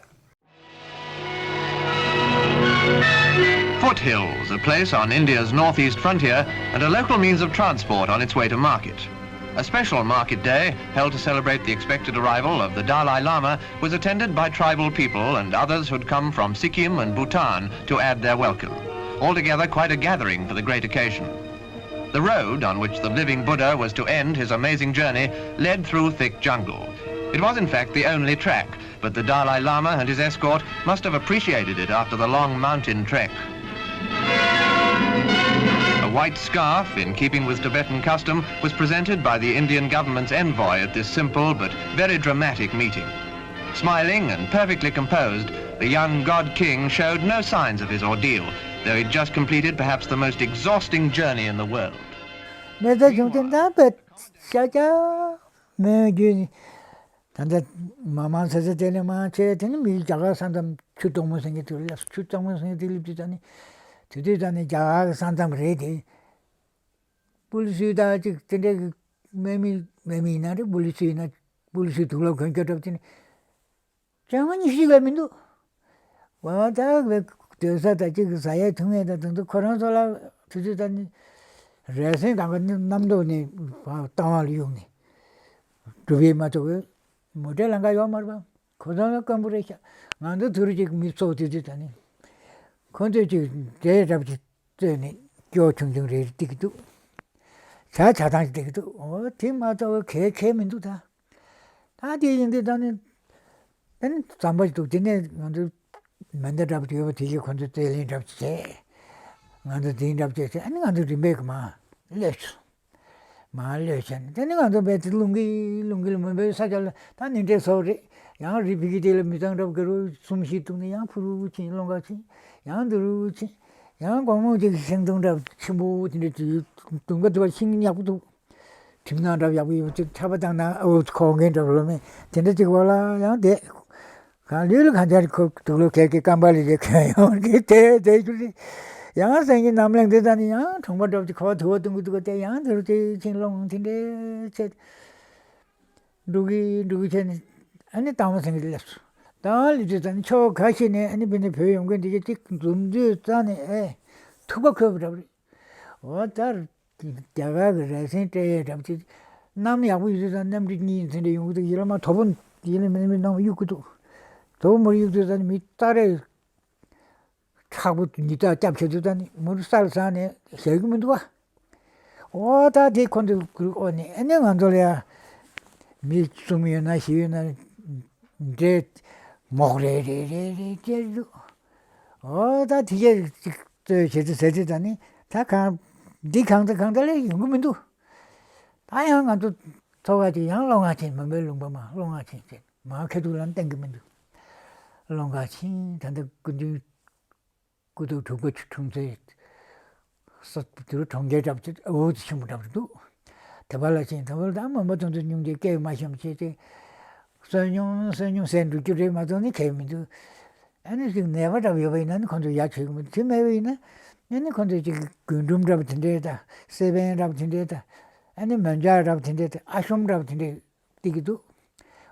Foothills, a place on India's northeast frontier and a local means of transport on its way to market. A special market day, held to celebrate the expected arrival of the Dalai Lama, was attended by tribal people and others who'd come from Sikkim and Bhutan to add their welcome. Altogether, quite a gathering for the great occasion. The road on which the living Buddha was to end his amazing journey led through thick jungle. It was, in fact, the only track, but the Dalai Lama and his escort must have appreciated it after the long mountain trek. A white scarf, in keeping with Tibetan custom, was presented by the Indian government's envoy at this simple but very dramatic meeting. Smiling and perfectly composed, the young god king showed no signs of his ordeal, though he'd just completed perhaps the most exhausting journey in the world. མེ་ད་བྱུང་སྟེ་འདམ་པའི་ཤ་ཀྱ་མོན་རྒྱུད་ནི། ད་ལྟ་མ་མང་ཚ་ཚ་དེ་ནས་མང་ཆེ་དེ་ནི་མི་རྒྱ་གར་ས་མཚམས་ཆུ་གཙང་མོ་ཟེར་མཁན་དེ་ལ་ཆུ་གཙང་མོ་ཟེར་མཁན་དེ་སླེབས་དུས་ད་ནི་དེ་དུས་ད་ནི་རྒྱ་གར་གྱི་ས་མཚམས་རེད་དེ། པུ་ལི་སུའི་ད་ཅིག་དེ་འདྲའི་གི་དམག་མི་དམག་མི་ཡིན་ན་རེད། པུ་ལི་སུ་ཡིན་ན་པུ་ལི་སུའི་དུག་ལོག་གོན་རྒྱུ་འདྲ་པོ་དེ་ནི་བཅོ་ལྔ་ཉི་ཤུ་ལས་མི་འདུག་འོ་ད་སྡོད་ས་ད་ཅིག་ཟ་ཡས་འཐུང་ཡས་ད་དེ་ཚོ་ཁོ་རང་ཚོ་ལ་དུས་ཚོད་ད་ནི་རས་སེང་གང་ག་གནམ་ཐོག་ནས་བཏང་བ་ལ་གཡུགས་ནས་གྲུབ་ཡས་མ་གཏོགས་མོ་ཊའི་ལམ་ཁ་ཡོད་མ་རེད་པ། ཁོ་ཚོ་ལ་དཀོན་པོ་རེད་ཤག་ང་ཚོ་དུ་རུ་ཅིག་མི་ཚོགས་དུས་ཚོད་ད་ནི་ཁོ་ཚོས་ཅིག་འདྲེ་འདྲ་པོ་ཅིག་རྩོད་ནས་སྐྱོ་ཆུང་ཆུང་རེ་རེ་བཏེག་གི་འདུག་བྱ་བྱ་སྟངས་ཅིག་བཏེག་གི་འདུག་འོ་དེ་མ་གཏོགས་གལ་གལ་མི་འདུག་ད་ད་དེ་ཡིན་དུས་ད་ནི་ཨ་ནི་ཙམ་པ་ཞིག་འདུག་དེ་ནས་ང་ཚོ་མེ་མདའ་འདྲ་པོ་ཡོད་པ་དེ་གིས་ཁོ་ཚོ་རྩོད་ལེན་འདྲ་པོ་བྱས། ང་ཚོ་འཛིང་འདྲ་པོ་བྱས་བྱས་ཨ་ནི་ང་ཚོ་རིམ་པས་ཀྱི་མར་སླེབས་སོང་། མར་སླེབས་བྱས་ནས་དེ་ནི་ང་ཚོ་རྦད་དེ་རླུང་གིས་རླུང་གིས་ལ་མུན་པའི་ས་ཆ་ལ་ད་ནི་འདྲེ་སོགས་རེད། ཡང་རི་ཕི་གི་དེ་ལ་མི་ཚང་འདྲ་པོ་ག་རུ་གསུམ་བཞི་བཏུང་ནས་ཡང་ཕུ་རུ་ཕྱིན་སློང་ག་ཕྱིན། ཡང་འདི་རུ་ཕྱིན། ཡང་དགོང་མོ་ཅིག་ཤིང་སྡོང་འདྲ་པོ་ཆེན་པོ་དེ་འདྲ་དུས་དུང་ག་དུ་བ་ཤིང་ཡག་པོ་འདུག་ཁྲིམས་ནང་འདྲ་ཡག་པོ་ཡོད་པ་ཚོ་ཆར་པ་བཏང་ན་ཨོ་ཁོག་འགན་འདྲ་ལོ་མེད་དེ་འདྲ་ཅིག་བ་ལ་ཡང་བསྡད། གང་ལུས་ལ་གང་ཆར་ཁོ་དུག་ལོག་གས་ཀྱི་སྐམ་པ་ལི་རེ་གོན་ཡོང་གི་དེ་དེ་ཁྱུ་རེ། ཡང་སེང་གི་ནམ་ལངས་དེ་ད་ནི་ཡང་གྲོང་པ་འདྲ་པོ་ཅིག་ཁོ་དུ་བ་བཏུང་གི་འདུག་ག་དེ་ཡང་དེ་རུ་དེ་ཕྱིན་སློང་དེ་འདྲ་བྱས། འགྲོ་གི་འགྲོ་གི་བྱས་ནས་ཨ་ནི་དང་པོ་སེང་གེ་སླེབས་སོང་། ད་ལི་དུས་ད་ནི་ཕྱོགས་ཁ་ཤས་ནས་ཨ་ནི་བི་ནི་བོད་ཡོང་མཁན་དེ་ག་ཅིག་འཛོམས་དུས་ཙང་ནས་ཨེ་ཐུག་པ་ཁོལ་བ་འདྲ་པོ་རེད། འོ་ད་རྒྱ་གར་གི་རས་སེང་སྤྲད་ཡས་འདྲ་པོ་ཅིག་གནམ་ཡག་པོ་ཡོད་དུས་ཙང་གནམ་གྲུ་གཉིས་ཚན་འདྲ་ཡོང་གི་འདུག་ཡིད་ལ་མ་དོ་པོ་ཡིད་ལ་མི་མི་གནང་བ་གཡུག་གི་འདུག་དོ་པོ་མོར་གཡུག་དུས་ཙང་ནས་མི་ཏག་རེ་མཁྲེགས་པོ་ཉི་ལྟར་སྐྱབས་བྱེད་དུས་ཙང་ནས་མོར་ས་ལ་ཟག་ནས་བཞག་གི་མི་འདུག་བ། འོ་ད་དེ་ཁོ་ཚོ་གུ་རུ་ཨོ་ནི་ཨ་ནི་ང་ཚོ་ལ་ཡ་མི་གསུམ་ཡོད་ན་བཞི་ཡོད་ན་འདྲེ་མོག་རེ་རེ་རེ་རེ་སྐྱེས་འདུག་འོ་ད་དེ་གས་ཅིག་རྩོད་བྱེད་དུ་ཟེར་དུས་ད་ནི་ད་གང་འདི་གང་ད་གང་ད་ལས་ཡོང་གི་མི་འདུག་ད་ཡང་ང་ཚོ་ཚོ་བ་ཅིག་ཡང་སློང་ག་ཕྱིན། མོན་པའི་ལུང་པ་མར་སློང་ག་ཕྱིན་ཟེར་མར་ཁ་ཐུག་ལ་བསྟན་གི་མི་འདུག་སློང་ག་ཕྱིན། ད་ལྟ་སྐུ་མདུན་སྐུ་ཐོག་དྲུག་པ་ཆུ་འཁྲུངས་ཚེ་ས་དེ་རུ་གྲོང་ཁྱེར་འདྲ་པོ་ཅིག་འུ་ཚོ་ཆེན་པོ་འདྲ་པོ་འདུག་དེ་པ་ལ་ཕྱིན། དེ་པ་ལ་ད་མོན་པ་དོན་དུ་སྙུང་རྗེ་སྐད་མ་ཤོམ་བྱས་ཏེ་བསོད་སྙོམས་བསོད་སྙོམས་ཟེར་འགྲོ་རྒྱུ་རེད་མ་གཏོགས་ནི་གལ་མི་འདུག་ཨ་ནི་ཅིག་ནད་པ་འདྲ་པོ་ཡོད་པ་ཡིན་ན་ནི་ཁོང་ཚོ་ཡར་བྱེད་གི་མི་འདུག་དེ་མེད་པ་ཡིན་ན་ཨ་ནི་ཁོང་ཚོ་ཅིག་རྒུན་འབྲུམ་འདྲ་པོ་དེ་འདྲས་དང་སེ་བན་འདྲ་པོ་དེ་འདྲས་དང་ཨ་ནི་མོན་ཇག་འདྲ་པོ་དེ་འདྲས་དང་ཨ་ཤོམ་འདྲ་པོ་དེ་འདྲས་བཏེག་གི་འདུག་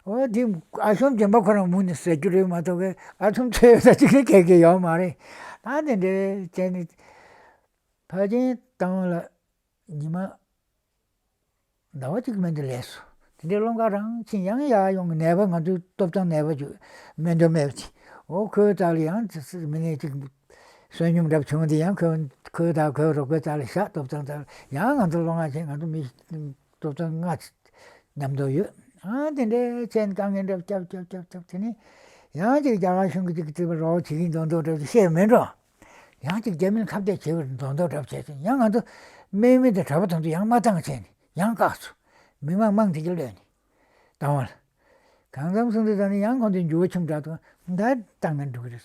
འོ་དེ་ཨ་ཤོམ་སྦྱིན་པ་ཁོ་རང་མུ་ནས་ཟ་རྒྱུ་རེད་མ་གཏོགས་ཨ་ཐུམ་ཚོས་ཟ་ཅིག་ནི་གལ་གལ་ཡོད་མ་རེད། ད་དེ་འདྲས་བྱས་ནས་ཕལ་ཆེར་བཏང་བ་ལ་ཉི་མ་ཟླ་བ་གཅིག་མན་དུ་ལས་སོ། དེ་འདྲའི་སློང་ག་རང་ཕྱིན། ཡང་ཡར་ཡོང་གི་ནད་པ་ང་ཚོའི་སྟོབས་ཆུང་ནད་པ་ཅིག་སྨན་དོན་མེད་པ་ཅིག་འོ་ཁོའི་རྩ་ལ་ཡང་མི་ངན་ཅིག་བསོད་སྙོམས་འདྲ་བྱུང་དེ་ཡང་ཁོའི་ཁོའི་དང་ཁོའི་རོགས་པའི་རྩ་ལ་བཞག་ཐོབ་ཐང་རྩ་ལ་ཡང་ང་ཚོ་ལོ་ལྔ་ཕྱིན། ང་ཚོ་མི་ཐོབ་ཐང་ལྔ་མཉམ་དུ་ཡོད། ཨ་དེ་འདྲའི་ཆེན་དཀའ་ངལ་འདྲ་བརྒྱབ་བརྒྱབ་བརྒྱབ་བརྒྱབ་དེ་ནི་ཡང་ཅིག་རྒྱ་གར་གཞུང་གི་ཅིག་ཅིག་རོགས་བྱེད་ཀྱིན་མདོག་མདོག་འདྲ་བཤད་མེད་འགྲོ། ཡང་ཅིག་རྒྱ་མིར་ཁ་གཏད་བྱེད་པར་མདོག་མདོག་འདྲ་བྱས་ཏེ་ཡང་ང་ཚོ་དམག་མི་དང་གྲྭ་པ་དང་ཚོ་ཡང་མ་བཏང་བྱས་ནས་ཡང་བཀག་སོང་། མི་མང་མང་དེ་གྱུར་ལས་ནས་བཏང་བ་ལ། གང་འཚམ་སོང་དུས་ད་ནི་ཡང་ཁོང་ཚོའི་འགྱུར་བ་ཆེན་པོ་འདྲ་འདུག་ད་བཏང་ན་འགྲིག་གི་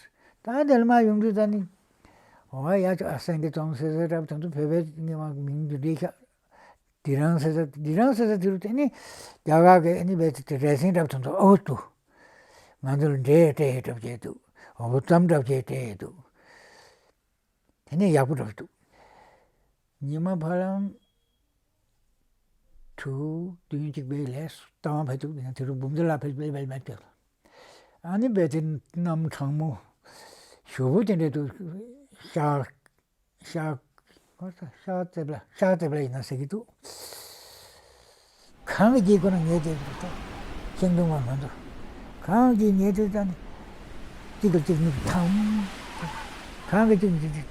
རེད། ད་དེ་ལ་མ་ཡོང་དུས་ད་ནི་འོ་ཡ་ཅོ་ཨ་སེང་གེ་རྫོང་ཟེར་ས་འདྲ་པོ་དང་ཚོ་བོད་པའི་ངེས་མ་མིང་འདི་འདྲའི་ཤག་འདི་རང་ཟེར་ས་འདི་རང་ཟེར་ས་དེ་རུ་དེ་ནི་རྒྱ་གར་གི་ཨ་ནི་བས་དེ་རས་སེང་འདྲ་པོ་དང་ཚོ་ཨོ་འདུག་ང་ཚོ་ལ་འདྲེ་སྤྲད་ཡོད་འདྲ་པོ་བྱས་འདུག་འོ་ཙམ་འདྲ་པོ་བྱས་སྤྲད་ཡོད་འདུག་དེ་ནས་ཡག་པོ་འགྲོ་གི་འདུག་ཉི་མ་བར་ལམ་དྲུག་བདུན་གཅིག་པའི་ལས་སུ་བཏང་བ་ཕེབས་འདུག་ཡང་དེ་རུ་འབུམ་ཚ་ལ་ཕེབས་ཕེབས་ཕེབས་ཕེབས་ཕེབས། ཨ་ནི་བས་དེ་གནམ་གྲང་མོ་ཞོ་བོ་དེ་འདྲ་འདུག་ཤག་ཤག་ཤག་རྩེབ་ལ་ཤག་རྩེབ་ལ་ཡིན་ན་ཟེར་གི་འདུག་གངས་ཀྱི་རྗེས་ཁོ་ན་ཉལ་དེ་ཤིང་སྡོང་མ་མ་འདུག་གངས་ཀྱི་ཉལ་དེ་ཙམ་ནི་གཅིག་གིས་གཅིག་མིག་ཐང་། གངས་ཀྱི་གཅིག་གཅིག་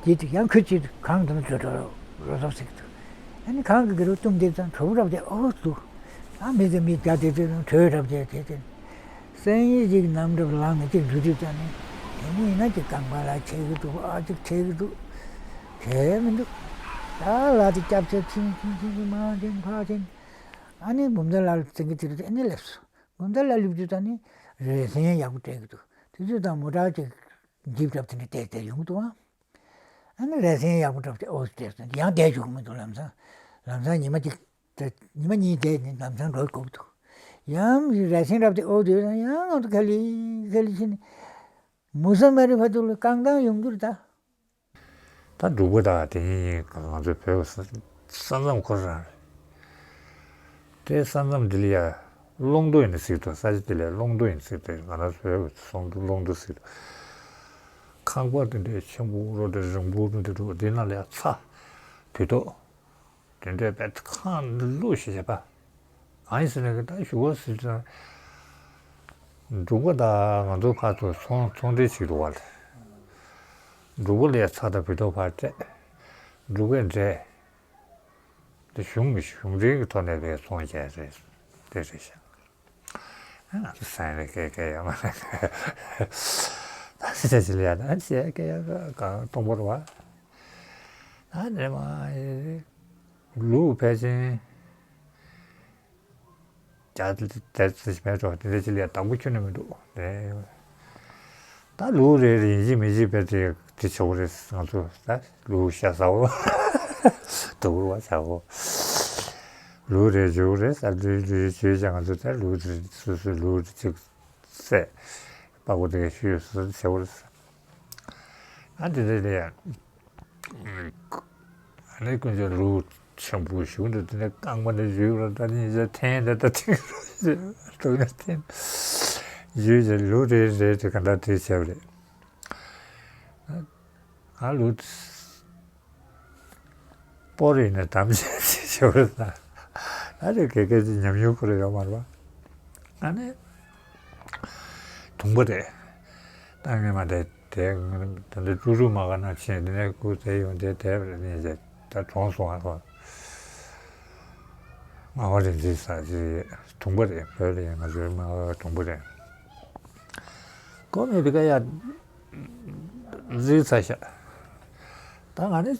གཅིག་གཅིག་ཡང་ཁུ་གཅིག་གངས་དང་བྲོ་བྲོ་རོ་རོ་ཟོག་ཟེར་གི་འདུག་ཨ་ནི་གངས་ཀྱི་གི་རུ་བཏུམ་དེ་ཙམ་གྲོ་བོ་རབ་དེ་ཨོ་འདུག་ཨ་མི་དེ་མི་རྒྱ་དེ་དེ་གྲོས་རབ་དེ་དེ་དེ། སང་ཉིན་གཅིག་གནམ་གྲུ་ལངས་ནས་གཅིག་འགྲོ་དུས་ཙམ་ནས་དེ་ནས་ཡིན་ན་གཅིག་རྐང་པ་ལ་ཆད་ཀྱི་འདུག་ཨ་གཅིག་ཆད་ཀྱི་འདུག་གལ་མི་འདུག་ད་ལ་དེ་སྐྱབས་ཆ་ཕྱིན་ཕྱིན་ཕྱིན་ཕྱིན་མར་ཕྱིན་ཕར་ཕྱིན། ཨ་ནི་འབུམ་ཚ་ལ་ལ་བཙན་གྱི་དེ་རུ་ཨ་ནི་སླེབས་སོང་། འབུམ་ཚ་ལ་སླེབས་དུས་ཙམ་ནས་རས་སེང་ཡག་པོ་སྤྲད་ཀྱི་འདུག་དེ་དུས་ཙམ་མོ་ཊ་གཅིག་འཇིབ་རབ་དེ་འདྲ་བལྟས་བལྟས་ཡོང་གི་འདུག་ཨ། ཨ་ནི་རས་སེང་ཡག་པོ་འགྲོ་སྟེ་ཨོ་ཙི་སྤྲད་སོང་ཡང་བསྡད་བཅུག་གི་མི་འདུག་ལམ་སང་། ལམ་སང་ཉི་མ་གཅིག་དེ་ཉི་མ་གཉིས་བསྡད་ནས་ལམ་སང་འགྲོ་དགོས་འདུག་ཡང་རས་སེང་རབ་དེ་ཨོ་དེ་ཡང་ང་ཚོ་ཁ་ལི་ཁ་ལི་ཕྱིན་ནས་མུ་ས་མ་རི་བར་དུ་ལ་རྐང་ཐང་ཡོང་རྒྱུ་རེད་ད། ད་འབྲུག་པ་དང་དེ་ཉིད་ང་ཚོའི་བོད་ས་མཚམས་ཁོ་རང་རེད། དེ་ས་མཚམས་འདི་ལ་ཡ་ཀློང་རྡོ་ཡིན་ཟེར་འདུག་ས་ཆ་དེ་ལ་ཀློང་རྡོ་ཡིན་ཟེར་འདུག་ང་རང་ཚོའི་སོང་འདུག་ཀློང་རྡོ་ཟེར་འདུག་ཁང་པ་དེ་འདྲའི་ཆེན་པོ་རོ་དེ་རིང་པོ་རུ་དེ་འདུག་དེ་ནང་ལ་ཡ་ཚ་བུལ་ཏོ་དེ་འདྲའི་བས་ཁང་བླུགས་ཤེས་བྱ་བ་གང་ཡིན་ཟེར་ན་གི་ད་ཞུ་བ་ཟེར་ཙང་འབྲུག་པ་དང་ང་ཚོ་ཕར་ཚུར་ཚོང་ཚོང་འབྲེལ་བྱེད་འདུག་བ་ལ་འབྲུག་པ་ལ་ཡ་ཚ་དང་བུལ་ཏོ་ཕར་སྤྲད། འབྲུག་པས་འདྲེ། དེ་གཞུང་གཞུང་འབྲེལ་གྱི་ཐོག་ནས་པའི་ཚོང་བྱས་རེད། དེ་རེད་ཤག་ང་ཚོ་སེམས་ལ་སྐད་སྐད་ཡོད་མ་རེད། ད་སི་ཆ་ཆི་ལ་ཡ་ད་ཆི་སྐད་ཡོད་ག་གཏོང་པོ་རེད་བ། ད་རེད་མ་ལུག་ཕལ་ཆེན་རྒྱ་དེ་ཙི་མེད་འགྲོ་དེ་འདྲ་ཅི་ལ་ཡ་དང་པོ་ཁྱོན་ནས་མི་འདུག་རེད། ད་ལུག་རེད་རེད་ཡིན་གཅིག་མིན་གཅིག་བས་དེ་དེ་ཆོག་གི་རེད། ང་ཚོ་ད་ལུག་ཤ་ཟ་འོ་དུག་རུ་བ་ཟ་འོ་ལུག་རེད་འཇུག་རེད་ཟ་འདྲུད་འདྲུད་བྱས་ང་ཚོ་ད་ལུག་རེད་སོ་སོའི་ལུག་རེད་ཅིག་བསད་པ་གོ་དེ་ཤུས་སུ་ཟ་འོ་རེད། ཨ་དེ་འདྲ་རེད་ཡ། ཨ་ནི་ཀུན་སྤྱོད་ལུག་ཆེན་པོ་ཞིག་འདུག་དེ་ནས་རྐང་པ་ནས་བཞུས་ལ་ད་ནི་ཡིན་ཟེར་འཐེན་ད་ད་ཐེངས་རོ་ཟེར་དུ་ནས་འཐེན་བཞུས་ཟེར་ལུག་རེད་རེད་དེ་ག་འདྲ་དེ་བྱས་པ་རེད། ང་ལུག་སྤོ་རེད་ནས་དམ་བཅས་བྱས་བྱས་པ་རེད་ད། ཨ་རེ་གེ་གེ་ཅིག་ཉམས་མྱོང་ཁོ་རེ་ཡོད་མ་རེད་པ། ཨ་ནི། དུང་པ་རེད། ད་ངས་མ་དེ་དེ་ད་འདི་ཀྲུ་ཀྲུ་མ་ག་ན་ཕྱིན་དེ་ནས་ཁུ་དེ་ཡོང་དེ་དེ་རེད་ནས་ཟེར་ད་གྲོངས་སོང་ཨ་ཁོ། ང་བ་རེད་འདི་ས་ཅི་དུང་པ་རེད་བོད་ལ་ཡིན་ང་ཚོའི་མ་ག་དུང་པ་རེད། ཀོ་མེད་པའི་ཀ་ཡ་རིག་ཚ་ཤ། ད་ང་ནི་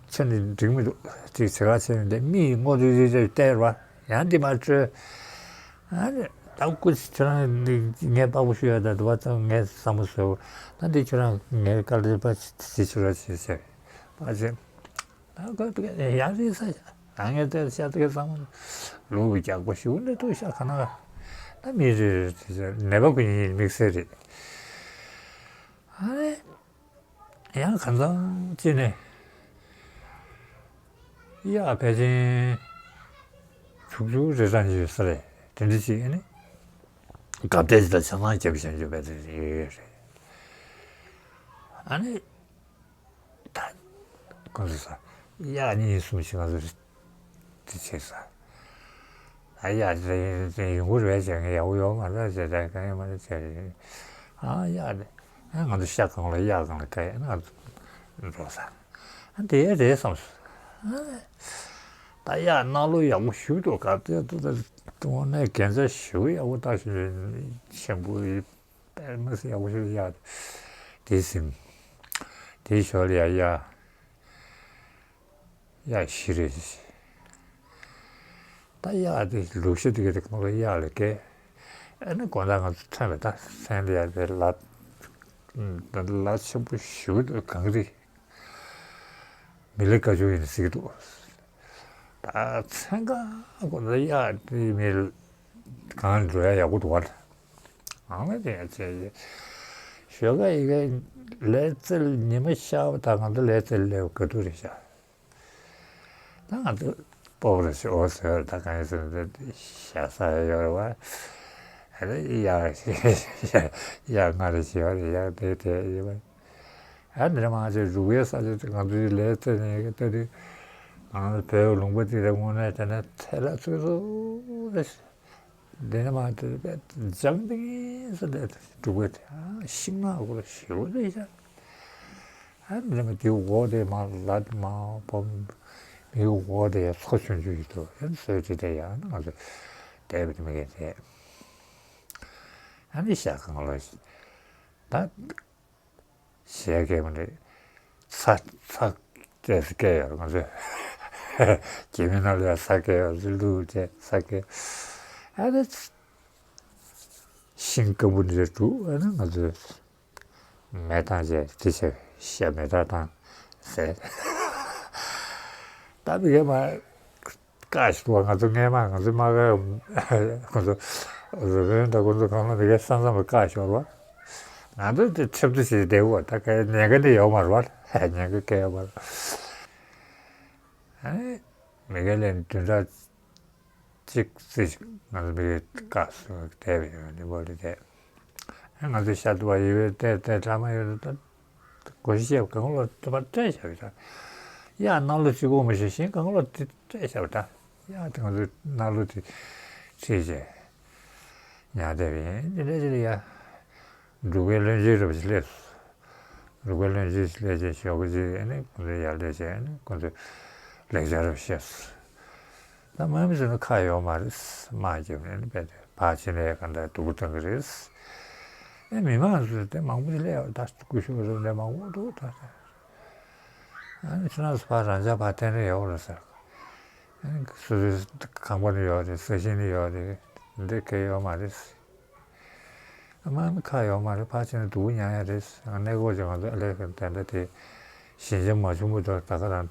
ཆེ་ནི་འགྲིག་མི་འདུག་ཅིག་ཚེ་ག་ཆེ་ནི་འདི་མི་ཡི་ངོ་རིག་རིག་རེ་བལྟས་ར་ཡང་འདི་མ་སྤྲོད། ཨ་ནི་ད་སྐུ་ཁྱོད་རང་ངས་དཔའ་བོ་ཞུ་ཡ་ད་དུ་བ་ཙམ་ངས་བསམ་བློ་ཟོས་ད་འདི་ཁྱོད་རང་ངའི་བཀའ་ལས་པ་ཞིག་ཞུ་ར་ཞེས་ཟེར་པ་ཅེ་ད་ཁོས་ཡང་རིག་ས་ཡ་ད་ངས་བལྟས་ཤ་ཚ་གི་བསམ་བློ་ལུག་རྒྱག་པ་ཞུ་འདི་ཐུག་ཤ་ག་ན་ད་མི་རེ་རེ་ནད་པ་ཀུན་ཡིན་དམིགས་བསལ་རེད། ཨ་ནི། ཡང་གང་འཚམ་ཅི་ནས་གཡག་ཕལ་ཆེན་དྲུག་ཅུ་རེ་གྲངས་ཡོད་ས་རེད་དེ་འདྲ་ཅིག་ཨ་ནི་གབ་ཏེ་ཅི་ལ་ཆ་ཚང་རྒྱབ་བཞག་རྒྱུ་བས་དེ་ཡོད་རེད། ཨ་ནི་ད་ཁོ་ཚོ་ས་གཡག་གཉིས་གསུམ་ཞིག་ང་ཚོ་དེ་བྱས་ས། ཨ་ཡ་དེ་ཡོང་གི་རེད་བྱས་ངས་ཡག་པོ་ཡོད་མ་རེད་བྱས་ད་གང་ཡང་མ་རེད་བྱས། ཨ་གཡག་རེད། ཨ་ང་ཚོ་ཤ་གང་ལ་གཡག་གང་ལ་ག་ཡ་ང་ཚོ་འགྲོ་ས། ཨ་དེ་རེད་བསམ་སོང་། ཨ་ད་གཡག་གནའ་ལུགས་ཡག་པོ་ཞུ་འདུག་ག་དེ་ད་ད་དངོས་གནས་རྒྱན་ཆ་ཞུ་ཡག་པོ་ལྟ་ཞུ་ཆེན་པོ་ཡིན། དཔེ་མི་སྲིད་ཡག་པོ་ཞུ་གཡག་དེ་ཟིན། དེ་ཞོར་ལ་ཡ་གཡག་གཡག་བཞི་རེད། ད་གཡག་དེ་ལུག་ཤ་དེ་ག་དེ་གང་ལ་གཡག་ལ་བཀལ། ཨ་ནི་དགོང་དག་ང་ཚོ་ཐོན་པ་ད་མཚན་ལ་ཡ་དེ་ལ་ལ་ཆེན་པོ་ཞུ་གི་འདུག་གངས་རི་མི་ལི་ཀ་ཅུ་ཡིན་ཟེར་གི་འདུག་ད་མཚན་གང་དགོང་དག་གཡག་དེ་མི་གང་འགྲོ་ཡ་ཡག་པོ་འདུག་བ། ཨང་ལ་དེ་ཡ་ཚེ་ཞོགས་ཀ་ཡི་གེ་ལས་རྩལ་ཉི་མ་ཤར་བ་དང་ང་ཚོ་ལས་རྩལ་ལས་ག་དུས་རེད་ཤག་ད་ང་ཚོ་སྤོབས་རེ་ཞིག་འོ་ཟེར་ད་གང་ཡིན་ཟེར་ན་ཤ་ས་ཡོད་རེད་བ། ཨ་རེ་ཡ་ཡ་ང་རེ་ཞིག་ཡོད་རེད་ཡ་དེ་དེ་ཡོད་པ། ཨ་འདི་རེད་མ་ཅིག་རུ་བའི་ས་ཆ་ང་ཚོའི་ལས་རྩལ་ནས་ལྟ་དུས་ང་ཚོ་བོད་ལུང་པ་དེ་རེད་དངོས་གནས་དེ་ནས་ཐལ་ལ་ཚུད་སོང་རེད། འདི་ནས་མར་དེ་ལྗང་ཏིང་ངེ་ཟེར་ལས་འབྲུག་པའི་དེ་ཤིང་ནགས་སྐོར་ཞེ་པོ་རེད་ཤག་ཨ་ནི་མ་དེའི་འོག་དེ་མར་ལ་དེ་མར་བབས། མིའི་འོག་དེ་མཚོ་ཆུང་ཆུང་ཞིག་འདུག་ཨ་ནི་མཚོའི་དེ་དེ་ཡང་ང་ཚོ་བསྡད་པ་དེ་མི་གས་དེ། ཨ་ནི་ཤ་གང་ལ་ད། ཞལ་སྐྱེས་མ་རེད། ཚ་ཚ་བཅས་སུ་སྐྱེས་ཡོད་རེད་ང་ཚོས། སྐྱེས་མའི་ནང་ལ་ཡང་ཚ་སྐྱེས་ཡོད་རེད་ལུག་བཅས་ཚ་སྐྱེས། ཨ་ནི་ཤིང་སྐམ་པོ་འདི་འདྲ་བསྒྲུགས་ཨ་ནི་ང་ཚོས་མེ་བཏང་བྱས་དེ་བྱས་ཤ་མེ་སྟག་བཏང་ཟས། ད་མི་གས་མ། བཀག་ཞོར་བ་ང་ཚོ་སྔས་མ་ང་ཚོ་མ་ག་ང་ཚོ་རུ་བོན་དང་ཁོང་ཚོ་གང་ལ་མི་གའི་ས་མཚམས་ལ་བཀག་ཞོར་བ། ང་ཚོ་དེ་ཁྲིམས་གཏོར་བྱས་བསྡད་འོ་ད་གའི་ཉེན་ཁ་འདི་ཡོད་མ་རེད་བ། ཉེན་ཁ་ག་ཡོད་མ་རེད། ཨ་ནི་མི་གའི་ལན་བདུན་ཕྲག་གཅིག་ཙམ་ཞིག་ང་ཚོ་མི་གའི་བཀག་སོང་བསྡད་པ་ཡོད་ནི་བོ་ལི་དེ། ང་ཚོ་ཤ་དུ་བ་ཡི་བའི་ཏེ་ཏེ་ཁྲ་མ་ཡོད་ད། སྒོ་ཤེས་གང་ལོ་ཏུ་པ་སྤྲད་བཞག་པའི་ད། ཡ་གནམ་ལོ་གཅིག་གོང་མ་ཞིག་ཤིང་གང་ལོ་དེ་སྤྲད་བཞག་པའི་ད། ཡ་དེ་ང་ཚོ་གནམ་ལོ་དེ་ཁྲིད་བྱས་ཉར་བསྡད་པ་ཡིན་དེ་འདྲ་ཅིག་ལ་ཡ། འབྲུག་པའི་བློན་ཆེན་རབ་ཞིག་སླེབས་སོང་། འབྲུག་པའི་བློན་ཆེན་སླེབས་བྱས་ཞོགས་ཀྱི་ཅིག་ཨ་ནི་ཁོང་ཚོ་ཡར་སླེབས་བྱས་ཨ་ནི་ཁོང་ཚོས་ལེགས་སྦྱར་རབ་བཤད་སོང་། ད་མ་མི་ཚོ་ནི་ཁ་ཡོད་མ་རེད། དམག་རྒྱབ་ནས་ནི་རྦད་དེ་ཕར་ཕྱིན་ནས་གང་ལྟར་སྡུག་པོ་གཏོང་གི་རེད། ཨེ་མི་མང་ཚོ་དེ་མང་པོ་ཞིག་སླེབས་ཡོད་ད་སྐུ་ཞབས་རུ་འདྲ་མང་པོ་འདུག་ད། ཨ་ནི་ཕྱི་ནང་སུ་ཕར་རང་ཅག་ཕར་འཐེན་རེ་ཡོད་རེད་ཟེར། ཨ་ནི་སོ་སོའི་ཁང་པ་ནི་ཡོད་རེད་ས་ཞིང་ནི་ཡོད་རེད་འདི་གས་ཡོད་མ་རེད། ཨ་མ་ནི་ཁ་ཡོད་མ་རེད་ཕར་ཕྱིན་ནས་སྡུག་པོ་མྱངས་ཡ་རེད་ཨ་གནས་སྐོར་ཅིག་ང་ཚོ་ཨ་ལས་ཀྱི་དེ་འདྲ་དེ་ཞིང་ཆེན་མ་བྱུང་བའི་ཐོག་ད་ག་རང་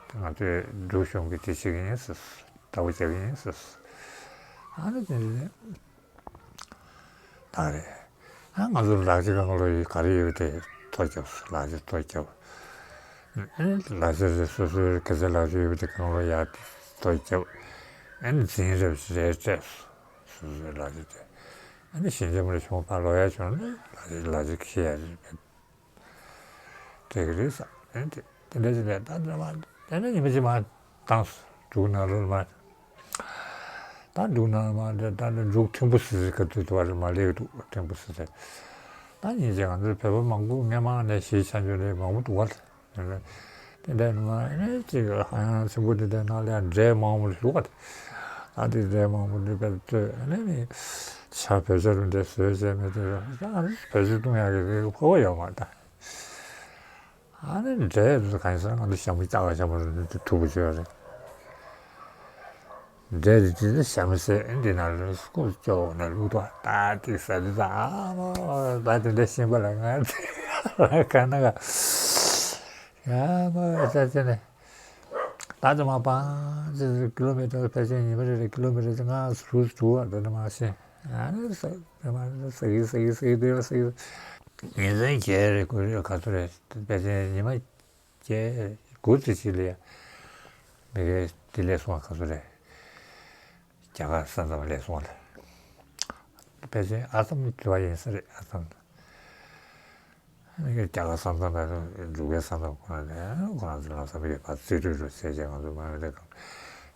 ང་ཚོས་འབྲུག་གཞུང་གི་དེ་བྱེད་ཀྱི་ཡིན་ཟེར། ལྟ་བ་རྒྱག་གི་ཡིན་ཟེར། ཨ་ནི་དེ་ད་རེད། ཨ་ང་ཚོ་ལག་ཆ་གང་ལོ་ཡོད་ག་རེ་ཡོད་དེ་ཐོ་རྒྱབ་ལག་ཆ་ཐོ་རྒྱབ། ཨ་ནི་ལག་ཆ་རེ་སོ་སོའི་ག་ཚད་ལག་ཆ་ཡོད་དེ་གང་ལོ་ཡག་ཐོ་རྒྱབ། ཨ་ནི་འཛིན་རེ་རེ་སྤྲད་སོ་སོའི་ལག་ཆ་དེ། ཨ་ནི་ཞིང་ཆེན་མོ་རེ་བྱུང་ཕར་ལོག་ཡ་བྱུང་ན་ལག་ཆ་ལག་ཆ་འཁྱེར་ཡ་རེད། དེ་གི་རེད་ས། དེ་དེ་འདྲ་ཞིག་ལས་ད་འདྲ་མ་དེ་ནས་ཉི་མ་གཅིག་མ་བཏང་སོང་འབྲུག་ནང་ལོགས་མ། ད་འབྲུག་ནང་མ་དེ་ད་འདྲ་འབྲུག་ཐིམ་ཕུ་སི་སི་ག་དུས་དུ་བ་རེད་མ་ལེགས་འདུག་ཐིམ་ཕུ་སི་སི། ད་ཉིན་གཅིག་ང་ཚོའི་བོད་པ་མང་པོ་སྔས་མ་ནས་གཞིས་ཆགས་རྒྱུ་ནས་མང་པོ་འདུག་བ། དེ་འདྲ་ནི་མ་ནས་གཅིག་ཧ་ཡང་ཆེན་པོ་དེ་འདྲའི་ནང་ལ་ཡང་འབྲས་མང་པོ་བཞུགས་པ་དེ། ད་དེ་འབྲས་མང་པོ་འདི་བས་བཙོས་ཨ་ནི་ནི་ཆ་བོད་ཆ་རུ་འདྲ་བཟོས་བྱས་མེད་དེ་ད་ཨ་ནི་བོད་ཆ་བཏུང་ཡག་གི་ཕོ་བ་ཡོད་མ་རེད་ད། ཨ་ནི་འབྲས་དེ་གང་ཡིན་ཟེར་ན་ང་ཚོ་ཞྭ་མོ་སྐྱ་བ་ཞྭ་མོ་རུ་འདི་མཐུག་པོ་བྱོས་རེད། འབྲས་དེ་དེ་ནི་ཞྭ་མོ་ཟེར་འདི་ན་རུ་སྐུ་སྐྱོ་བ་ན་ལུག་ཏོ་ད་དེ་ཟ་དེ་ཟ་ཨ་མ་ད་དེ་འདྲ་ཤེས་པ་ལ་ང་ཚོ་ག་ན་ག་ཡ་མ་ས་ཆེ་ནས། ད་ཚོད་མ་པང་ཅི་ཀི་ལོ་མི་ཊར་ཕལ་ཆེར་ཉི་མ་རེ་རེ་ཀི་ལོ་མི་ཊར་ལྔ་དྲུག་དྲུག་བ་འགྲོ་ནི་མ་ཤེས། ཨ་ནི་ས་དེ་མ་ས་གི་ས་གི་ས་གི་དེ་བ་ས་གི་ཉིན་མཚན་བརྒྱད་རེ་དགུ་རེ་ག་ཚོད་རེད་ཕལ་ཆེར་ཉི་མ་བརྒྱད་དགུ་ཙམ་ཅིག་ལ་ཡ་མི་གའི་དེ་ལས་སོང་བ་ག་ཚོད་རེད། རྒྱ་གར་ས་མཚམས་ལས་སོང་བ་ལ། ཕལ་ཆེར་ཨ་སམ་དེ་བ་ཡིན་ས་རེད་ཨ་སམ། རྒྱ་གར་ས་མཚམས་དང་འབྲུག་པའི་ས་མཚམས་ཁོ་ན་ནས་ཁོ་རང་ཚོ་ལམ་སང་ཡོད་པ་རྩིས་སྤྲོད་རུ་བྱས་རྗེས་ང་ཚོ་མ་ཡོད་དེ་གང་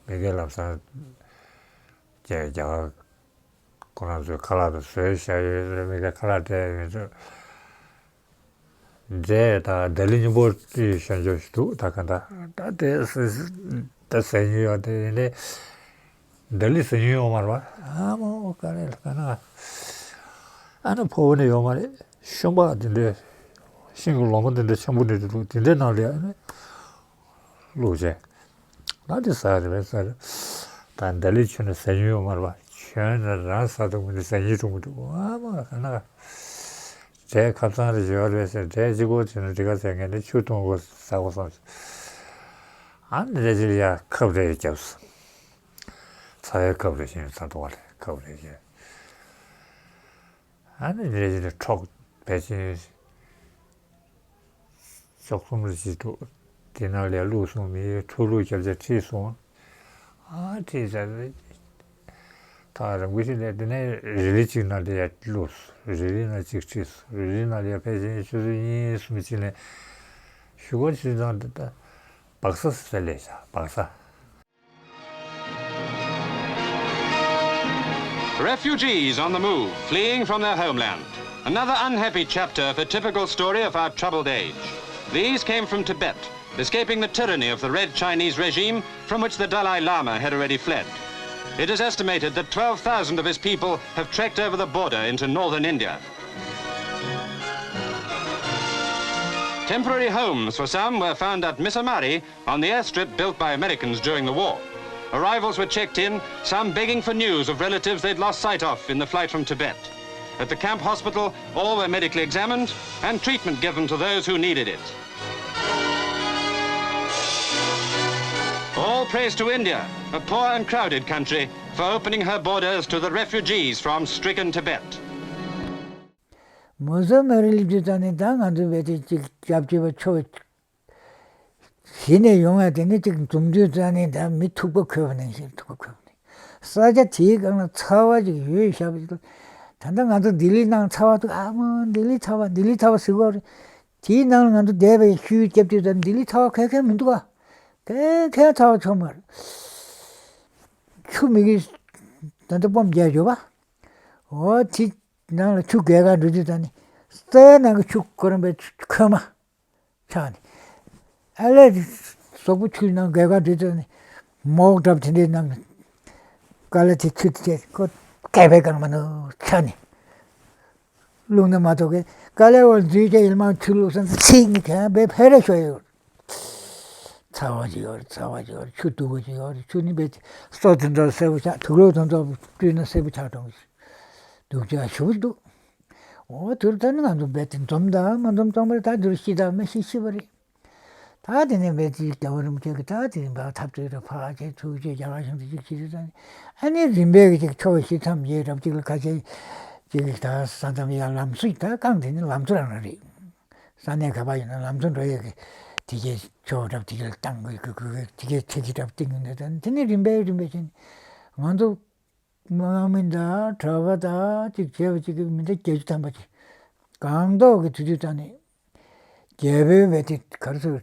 མི་སྒེར་ལམ་སང་རྒྱ་རྒྱ་གར་ ཁོ་རང་ཚོས་ཁ་ལག་དང་བཟོས་བཞག་ཡོད་རེད། མི་དེ་ཁ་ལག་སྤྲད་ཡོད་ཚོད། འདྲས་ད་ལྡི་ལི་མཉམ་པོ་ཅིག་ཞོན་ཆོག་ཞིག་འདུག་ད་ག་འདྲ་ད་དེ་ད་ཟ་མྱོང་ཡོད་དེ་ཡིན་ནའི་ལྡི་ལི་ཟ་མྱོང་ཡོད་མ་རེད་པ། ཨ་མོ་ག་རེ་ལ་ག་ན་ཨ་ན་ཕོ་བོ་ནས་ཡོད་མ་རེད། ཤོང་པ་དེ་འདྲས་ཤིང་གི་ལོ་མ་དེ་འདྲས་ཆེན་པོ་འདྲས་འདུག་དེ་འདྲས་ནང་ལ་ཨ་ནི། བླུགས་བྱས། ད་དེ་ཟ་རེད་པས་ཟ་རེད། ད་ལྡི་ལི་ཁྱོན་ནས་ཟ་མྱོང་ཡོད་མ་རེད་པ། ཁྱོན་ནས་རང་ཟ་ཐུབ་མི་འདུག་ཟ་སྙིང་བྲོ་མི་འདུག་ཨ་མ་ག་ན་ག་འབྲས་ཁ་ཚང་རེ་ཞོར་རེ་ཟེར་འབྲས་གཅིག་པོ་བྱས་ན་འགྲིག་ག་ཟེར་མཁན་ནི་ཆུ་བཏུང་དགོས་ཟ་དགོས་བསམ། ཨ་ནི་རེ་ཅིག་ཡ་ཁབ་རེ་བརྒྱབ་སོང་། ཚ་བའི་ཁབ་རེ་བཞིན་ཚ་དོ་བ་རེ་ཁབ་རེ་བཞིན། ཨ་ནི་རེ་ཅིག་ནི་ཁྲོག་བེད་ཅིང་། ཅོག་གསུམ་རེ་བྱས་འདུག་དེ་ནང་ལ་བླུགས་སོང་། མི་འཁྲུག་ལུག་རྒྱབ་ཆ་ཁྲིད་སོང་། ཨ་ཁྲིད་ཚར་རེད། ཐག་རིང་པོ་ཞིག་ནས་དེ་ནས་རི་ལི་གཅིག་ནང་ལ་ཡར་བླུགས་སོང་། རི་ལི་ནང་གཅིག་ཁྲིད་སོང་། རི་ལི་ནང་ལ་ཡར་ཕལ་ཆེར་ཆུ་ཚོད་གཉིས་གསུམ་ཅིག་ནས་གཞུག་གུ་ཆུ་ཚོད་ད་སྦག་ས་ཟེར་ལས་བཞག་སྦག་ས། Refugees on the move, fleeing from their homeland. Another unhappy chapter of a typical story of our troubled age. These came from Tibet, escaping the tyranny of the Red Chinese regime from which the Dalai Lama had already fled. It is estimated that twelve thousand of his people have trekked over the border into northern India. Temporary homes for some were found at Misamari on the airstrip built by Americans during the war. Arrivals were checked in, some begging for news of relatives they'd lost sight of in the flight from Tibet. At the camp hospital, all were medically examined and treatment given to those who needed it. All praise to India, a poor and crowded country, for opening her borders to the refugees from stricken Tibet. མོ་ཟོ་མ་རི་ལི་དུས་ཙང་ནས་ད་ང་ཚོ་བས་དེ་གཅིག་རྒྱབ་སྐྱོར་བ་ཆོ། གཞི་ནས་ཡོང་ཡ་དེ་ནི་གཅིག་འཛོམས་དུས་ཙང་ནས་ད་མི་ཐུག་པ་འཁོལ་བ་ནང་བཞིན་ཐུག་པ་འཁོལ་བ་ནང་ས་ཆ་དེའི་སྒང་ལ་ཚ་བ་ཅིག་ཡོད་ཤག་པ་ཅིག་ད་ལྟ་ང་ཚོ་ལྡི་ལི་ནང་ཚ་བ་འདུག་ཨ་མ་ལྡི་ལི་ཚ་བ་ལྡི་ལི་ཚ་བ་ཟེར་གོ་རེད། དེའི་ནང་ལ་ང་ཚོ་བསྡད་པའི་ཤུལ་རྒྱབ་དུས་ཙང་ལྡི་ལི་ཚ་བ་ག་ག་མི་འདུག་ཨ། ག་ག་ཚ་བ་ཆོ་མ་རེད། ཆུ་མིག་གིས་ད་ལྟ་སྤོམ་རྒྱག་ཡོད་པ། འོ་དེ་ནང་ལ་ཆུ་ག་ག་འགྲོ་དུས་ཙང་ནས་སའི་ནང་གི་ཆུ་ཁོ་རང་པའི་ཁོལ་མ། ཆགས་ནས། ཨ་ལས། གཟུགས་པོ་ཆུའི་ནང་གས་ག་འདྲེས་ཚོ་ནི། མོག་འདྲ་པོ་དེ་འདྲའི་ནང་ནས། དཀའ་ལས་དེ་ཆུ་དེ་ཁོ་སྐད་པའི་སྒང་མ་ནུ་ཆགས་ནས། བླུགས་ན་མ་གཏོགས་ཀི་དཀའ་ལས་འོག་འཛུལ་བྱས་ཡིན་མ་ཆུ་བླུགས་སོང་ཚེ་ཚིག་ནི་གས་བས་ཕལ་རེ་ཤོར་ཡོད། ཚ་བ་ཅིག་ཡོད་རེད། ཚ་བ་ཅིག་ཡོད་རེད། ཆུ་སྡུག་པོ་ཅིག་ཡོད་རེད། ཆུ་ནི་བས་སོ་དེ་ཚོ་སེར་པོ་ཆགས། དུག་ལོག་དེ་ཚོ་བཀྲུས་ན་སེར་པོ་ཆགས་འགྲོ་གི། སྡུག་ཅག་ཞེ་པོ་འདུག་འོ་དུས་ད་ནི་ང་ཚོ་བས་དེ་འཛོམས་དང་མ་འཛོམས་གཏོང་པ་རེད། ད་དུས་ཤི་དང་མ་ཤི་ཤི་བ་རེད། ད་དེ་ནས་བས་དེ་རྒྱལ་བ་རིན་པོ་ཆེ་གི་ད་དེ་རིམ་པ་འཐབ་རྩོད་རེ་ཕར་བྱས་ཚུར་བྱས་རྒྱ་གར་གཞུང་དུ་ཅིག་ཤི་དུས་ད་ནི་ཨ་ནི་རིམ་པས་གི་ཅིག་ཆོ་བ་ཤི་མཚམས་བརྗེས་རབས་ཅིག་ལ་ཁ་ཤས་ཅིག་གི་ད་ས་མཚམས་ཡར་ལམ་སྲོལ་ད་རྐང་དེ་ནི་ལམ་སྲོལ་རང་རང་རེད། ས་གནས་ག་པར་ཡིན་ན་ལམ་སྲོལ་འགྲོ་ཡས་གི་དེ་གས་ཆོ་བ་རབས་དེ་གས་བཏང་དགོས་གི་གི་གི་དེ་གས་ཚིག་གི་རབས་བཏིང་གི་འདུག་ད་ནི་དེ་ནི་རིམ་པས་རིམ་པས་བྱས་ནས་ང་ཚོ། དམག་མི་དང་གྲྭ་པ་དང་གཅིག་བྱས་པ་གཅིག་གི་མི་འདྲ་བརྒྱད་ཅུ་ཐམ་པ་ཅིག་སྒང་ཏོག་གི་དུས་དུས་ཙང་ནས་རྒྱལ་པོའི་བས་དེ་ག་རེ་ཟེར་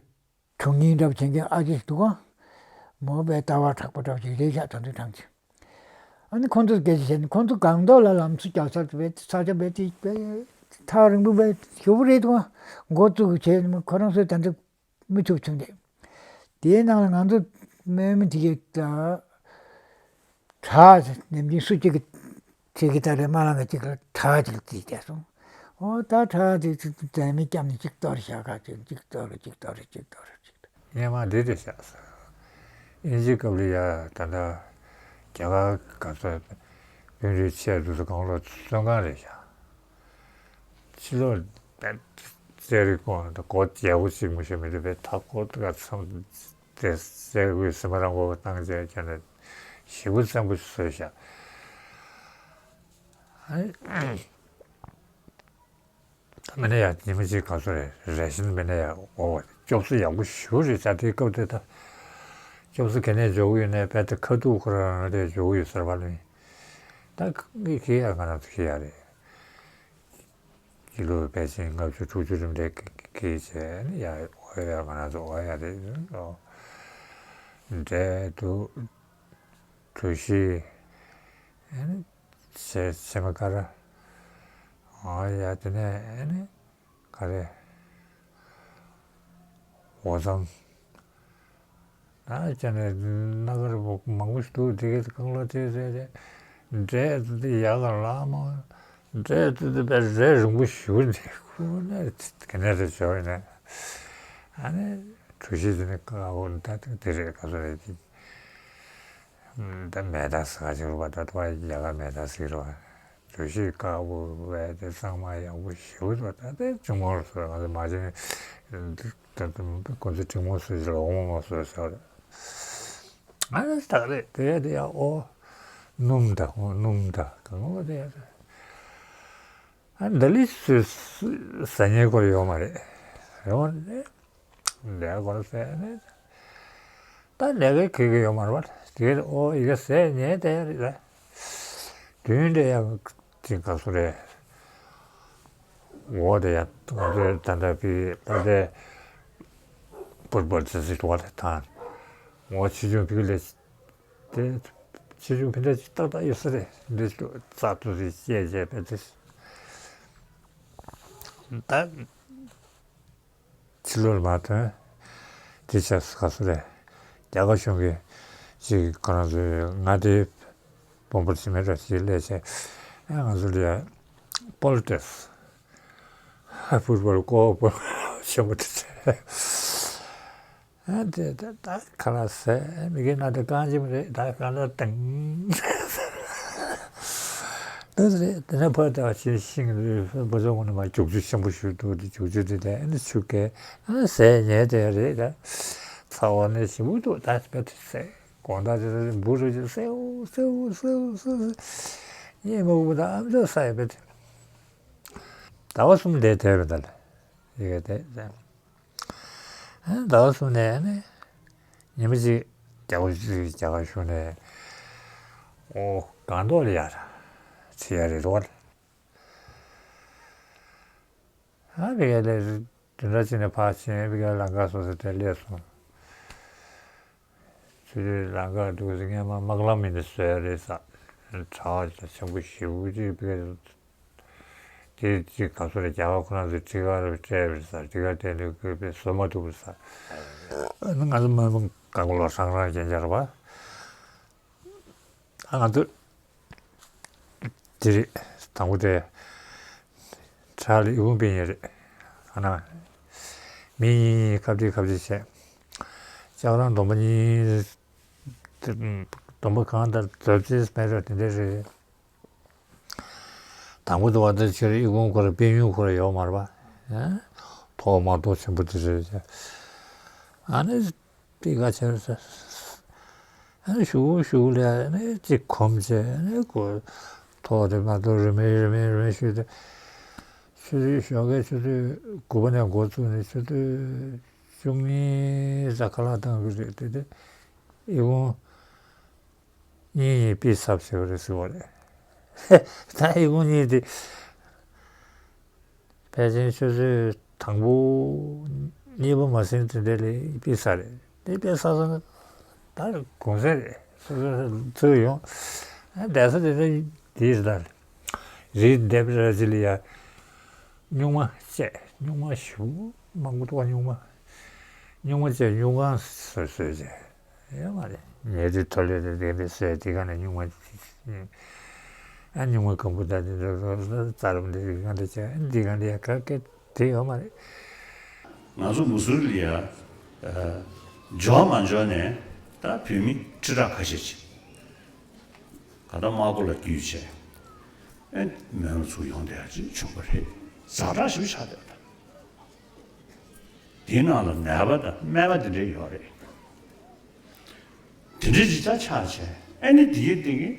དྲུང་ཡིག་འདྲ་པོ་བྱེད་མཁན་ཨ་ཅེ་ཞིག་འདུག་ག་མོ་བས་ལྟ་བ་དྲག་པོ་འདྲ་པོ་ཅིག་རེད་ཤག་ད་དུས་དྲང་ཅིག་ཨ་ནི་ཁོང་ཚོ་སྐད་ཆ་བཤད་ནས་ཁོང་ཚོ་སྒང་ཏོག་ལ་ལམ་སྲོལ་རྒྱག་ས་དེ་བས་ས་ཆ་བས་དེ་བས་ཐག་རིང་པོ་བས་ཞེ་པོ་རེད་འདུག་ག་འགོ་བཙུགས་བྱས་ནས་ཁོ་རང་ཚོའི་ད་ལྟ། མི་ཐུབ་བྱུང་སྟེ། དེའི་ནང་ལ་ང་ཚོ་སྨན་མི་དེ་གས་ད་གྲྭ་ནམ་རྒྱུན་སུ་གཅིག་གིས་ཚིག་གི་ད་རེ་མ་ལང་གི་གཅིག་ལ་གྲྭ་གཅིག་བརྩིས་བསྡད་སོང་། ཨོ་ད་གྲྭ་དེ་ཚོ་འཛད་མི་སྐྱབས་ནས་གཅིག་གཏོར་བཞག་ག་གཅིག་གཅིག་གཏོར་གཅིག་གཏོར་གཅིག་གཏོར་གཅིག་གཏོར། སྔོན་མ་འདི་རེད་ཤག་ཟེར། དབྱིན་ཇིའི་སྐབས་ལ་ཡ་ད་ལྟ་རྒྱ་གར་ག་ཚོད་དཔོན་རིགས་ཆེ་འདུག་ཚོ་གང་ལོ་བཙོན་ཁང་རེད་ཤག་ཕྱི་ལོགས་རྩེད་རིགས་སྐོར་དང་སྒོ་རྒྱག་པོ་ཅིག་མི་ཤེས་མི་འདུག་པས་ད་སྒོ་དཀར་ཚང་དེ་རྩེད་དགོས་སེམས་རང་མགོ་བཏང་བྱས་ཀྱང་ནས་ཞེ་པོ་བཙན་པོ་ཞིག་བཟོས་ཤག་ད་མི་ནས་ཡང་ཉི་མ་གཅིག་ག་ཚོད་རེད་རེ་ཞིག་མི་ནས་ཡང་འོ་སྐྱོབ་གསོ་ཡག་པོ་ཞེ་པོ་རེད་ཤག་དེའི་སྐབས་དེ་ད་སྐྱོབ་གསོ་ག་ནས་འཇོག་གི་ཡོད་ནས་དཔེ་ད་ཁ་ཐུག་ཁོ་རང་རང་ལས་འཇོག་གི་ཡོད་ཟེར་བ་ལ་ནི་ད་ངས་ཁྱེད་ཡ་ང་རང་ཚོ་ཁྱེད་ཡ་རེད། ཀི་ལོ་ཕལ་ཆེར་ལྔ་བཅུ་དྲུག་ཅུ་རིམ་རེ་གི་བྱས་ནས་ཡ་འོ་ཡ་ང་རང་ཚོ་འོ་ཡ་རེད་ཨོ། འབྲས་དུག་གྲོ་ཞིབ་ཨ་ནི་ བྱས་བྱས་མ་ཀ་ར། ཨ་ཡ་དེ་ནས་ཨ་ནི་ག་རེ། འོ་ཙང་། ཨ་ཅག་ནས་སྣ་དཀར་པོ་མང་པོ་ཞིག་འདུག་དེ་གའི་རྐང་ལག་དེ་རེད་རེད། འབྲས་དེ་ཡག་ག་ལ་མ། འབྲས་དེ་དེ་བས་རས་རིང་པོ་ཞུ་འདི་ཁོ་ནས་ག་ནས་རེད་བྱོས་ནས། ཨ་ནི་གྲུ་བཞི་དེ་ནས་ཀ་འོ་ད་དེ་རེད་ག་ཚོད་རེད་དེ། ད་མེ་ད་ཟ་ཅིག་རུ་བ་ད་ཏོ་ཡ་ག་མེ་ད་ཟིག་རུ་བ། བརྗོད་གཞི་དཀར་པོ་བས་དེ་གཙང་མ་ཡག་པོ་ཞེ་པོ་ད་ད་དེ་ཅུང་མོར་སོ་ང་ཚོ་མ་བྱན་ད་ད་ཁོ་ཚོ་དྲིན་མོ་སོ་ཞིག་ལ་འོང་མ་སོ་ཟེར་བ་རེད། ཨ་ནི་ད་རེད་དེ་ཡ་དེ་ཡ་ཨོ་སྣུམ་ད་ཨོ་སྣུམ་ད་གང་ལ་དེ་ཡ་རེད། ཨ་འདི་ལས་སུ་ཟ་ཉེ་སྐོར་ཡོད་མ་རེད། རེད་བ་ནི། ལས་སྐོར་ཟས་ནི། ད་ལས་ཀའི་ཁེ་གི་ཡོད་མ་རེད་བ། དེ་ཨོ་ཡི་གེ་ཟས་ཉེ་དེ་རེད་ལ། དུས་འདྲ་ཡང་ཅིག་ག་སུ་རེད། འོ་དེ་ཡང་ང་ཚོའི་ད་ལྟ་ཕི་ལ་དེ་པུར་པར་ཙི་ཙི་ཏོ་དེ་དང་། འོ་ཆེ་ཆུང་ཕི་ལས་དེ་ཆེ་ཆུང་ཕི་འདྲ་ཅིག་ཏག་ཏག་ཡོད་ས་རེད། འདི་ཚོ་རྩ་ཏུ་རེད་བཤད་བཤད་པའི་དེ་ད། ཕྱི་ལོགས་ལ་མ་ཐོན། དེ་ཆ་ག་སུ་རེད། རྒྱ་གར་གཞུང་གིས་ཅིག་ཁོ་རང་ཚོའི་མངའ་སྡེའི་དཔོན་པོ་ཅིག་མེད་འགྲོ་ཞིག་སླེབས་བྱས། ཨ་ང་ཚོ་ལ་ཡ་པོ་ལི་ཊིག་སི། ཧ་ཕུཊ་བོལ་ཀོ་བོ་ཆེན་པོ་དེ་ཚོ། ཨ་དེ་ད་ད་ཁ་ལག་ཟས་མི་གི་ན་དེ་རྐང་གཅིག་མ་རེད་ད་རྐང་ལག་དང་། ལོས་རེད། དེ་ནས་ཕར་ལྟ་བ་ཆེ་ཤིང་རེད། བུ་ཚོ་ངོ་ནས་མ་རྒྱུག་ཆུ་ཆེན་པོ་ཞིག་འདུག་དེ་རྒྱུག་ཆུ་དེ་དེ་ཨ་ནི་ཆུ་ཁའི་ཨ་ཟས་ཉལ་དེ་རེད་ད། ཚ་བ་ནས་ཞིམ་པོ་འདུག་ད་ཕར་དེ་ཟས་དགོང་དག་དེ་ཚོ་འབུ་རུ་ཅིག་སེའུ་སེའུ་སེའུ་སེའུ་སེའུ། ངས་མ་འུ་ད་ཨམ་ཅོག་ཟ་ཡི་ཕར་དེ། ཟླ་བ་གསུམ་བསྡད་དེ་རེད་ད་ལ་ཡི་གེ་དེ་ཟས། ཟླ་བ་གསུམ་ནས་ནི་ཉི་མ་གཅིག་རྒྱ་གར་གཞུང་ནས་ཨོ་སྒང་ཏོག་ལ་ཡར་ཁྲིད་ཡ་རེད་རོགས། ཨ་བི་ག་ལས་བདུན་ཕྲག་གཅིག་ནས་ཕར་ཕྱིན་བི་ག་ལང་ཀ་སོ་སོ་དེ་སླེབས་སོང་། ཆུ་ཚོད་ལང་ཀ་འདུག་སེ་སྔས་མ་དམག་ལམ་མི་འདི་བཟོས་རེད་ས། གྲྭ་བ་ཆེན་པོ་ཞེ་པོ་ཅིག་བི་ག་དེ་ཅིག་ག་སོ་རེད། རྒྱ་གར་ཁོ་རང་ཚོས་ཁྲི་ཁར་སྤྲད་པ་རེད་ས། ཁྲི་ཁར་སྤྲད་ནས་བཀོད་པའི་བཟོ་མ་ཐུབ་པ་རེད་ས། ཨ་ནི་ང་ཚོ་མི་མང་གང་ག་ལོ་ཧྲང་ཧྲང་རྐྱང་རྐྱང་རེད་པ། ཨ་ང་ཚོ་དེ་རེད། དང་པོ་དེ་ཁྲག་ལ་ཨི་ཁུང་སྤེལ་ཡས་རེད། ཨ་ན་མི་གཉིས་གཉིས་ཁ་བྲིས་ཁ་བྲིས་བྱས། ལྕགས་རང་སྡོམ་པ་གཉིས། སྡོམ་པ་གང་ལྟར་རྫབ་ཅེས་མེད་ར་དེ་འདྲ་རེད། དང་པོ་དུ་བ་དེ་ཕྱིར་ཨི་ཁུང་ཁོ་ར་སྤེལ་ཡུན་ཁོ་ར་ཡོད་མ་རེད་པ། ཨ་ཐོག་མ་གཏོགས་ཆེན་པོ་དེ་རེད། ཨ་ནི་དེ་ག་ཕྱིར་ཨ་ནི་ཞུ་ཞུ་ལས་ཨ་ནི་གཅིག་གོམས་བྱས་ཨ་ནི་ཁོ་ཐོག་དེ་མ་གཏོགས་རེ་མེད་རེ་མེད་རེ་མེད་ཞུས་ཏེ། ཆུ་ཚོད་ཞོགས་ཀའི་ཆུ་ཚོད་དགུ་པ་ནས་འགོ་བཙུགས་ནས་ཆུ་ཚོད་བཅུ་གཉིས་ཙམ་ཁ་ལག་བཏང་གི་རེད་དེ་དེ་ཨི་ཁུང་གཉིས་གཉིས་པི་ཚབ་བྱས་པ་རེད་ཟེར་བ་རེད། ད་ཨི་ཁུང་གཉིས་དེ་ཕལ་ཆེར་ཆུ་ཚོད་དང་པོ་གཉིས་པ་མ་ཟིན་དེ་འདྲ་ལས་པི་ཚ་རེད། དེ་པི་ཚ་སོང་ན་ད་གུང་སེང་རེད། སོ་སོ་ཚུར་ཡོང་བསྡད་ས་དེ་འདྲ་དེ་རེད། ད་རེད་བསྡད་པ་ར་ཅི་ལ་ཡ། སྨྱུག་མ་བཅད། སྨྱུག་མ་ཞུ་མང་པོ་ཐོག་སྨྱུག་མ། སྨྱུག་མ་བཅད་སྨྱུག་ཁང་བཟོས་བཟོས་བྱས། ཡོད་མ་རེད། ཉལ་དུས་ཐོ་ལེ་དེ་དེ་འདྲ་བཟོས་དེ་ག་ནས་སྨྱུག་མ། ཨ་སྨྱུག་མ་སྐམ་པོ་ད་དེ་འདྲ་རྩ་རུམ་དེ་དེ་ག་འདྲ་བྱས་འདི་ག་འདྲ་ཡ་ག་སྐད་དེ་ཡོད་མ་རེད། ང་ཚོ་མུ་སུར་ལ་ཡ། འབྱོར་མ་འབྱོར་ནས་ད་བོད་མི་ཁྲི་ཕྲག་ཁ་ཤས་ཅིག་ག་ད་དམག་སྒོ་ལ་བརྒྱུད་བྱས། ཨེ་མོན་ལ་ཚུར་ཡོང་བསྡད་ཡ་ཅིག་བྱུང་བ་རེད། ཛ་དྲག་ཞིག་ཆགས་བསྡད་པ་དང་། དེའི་ནང་ལ་ནད་པ་དང་སྨན་པ་དེ་འདྲ་ཡོད་རེད། དེ་འདྲ་ཅིག་ད་ཆགས་བྱས་ཨེ་ནི་དེའི་སྟེང་གི་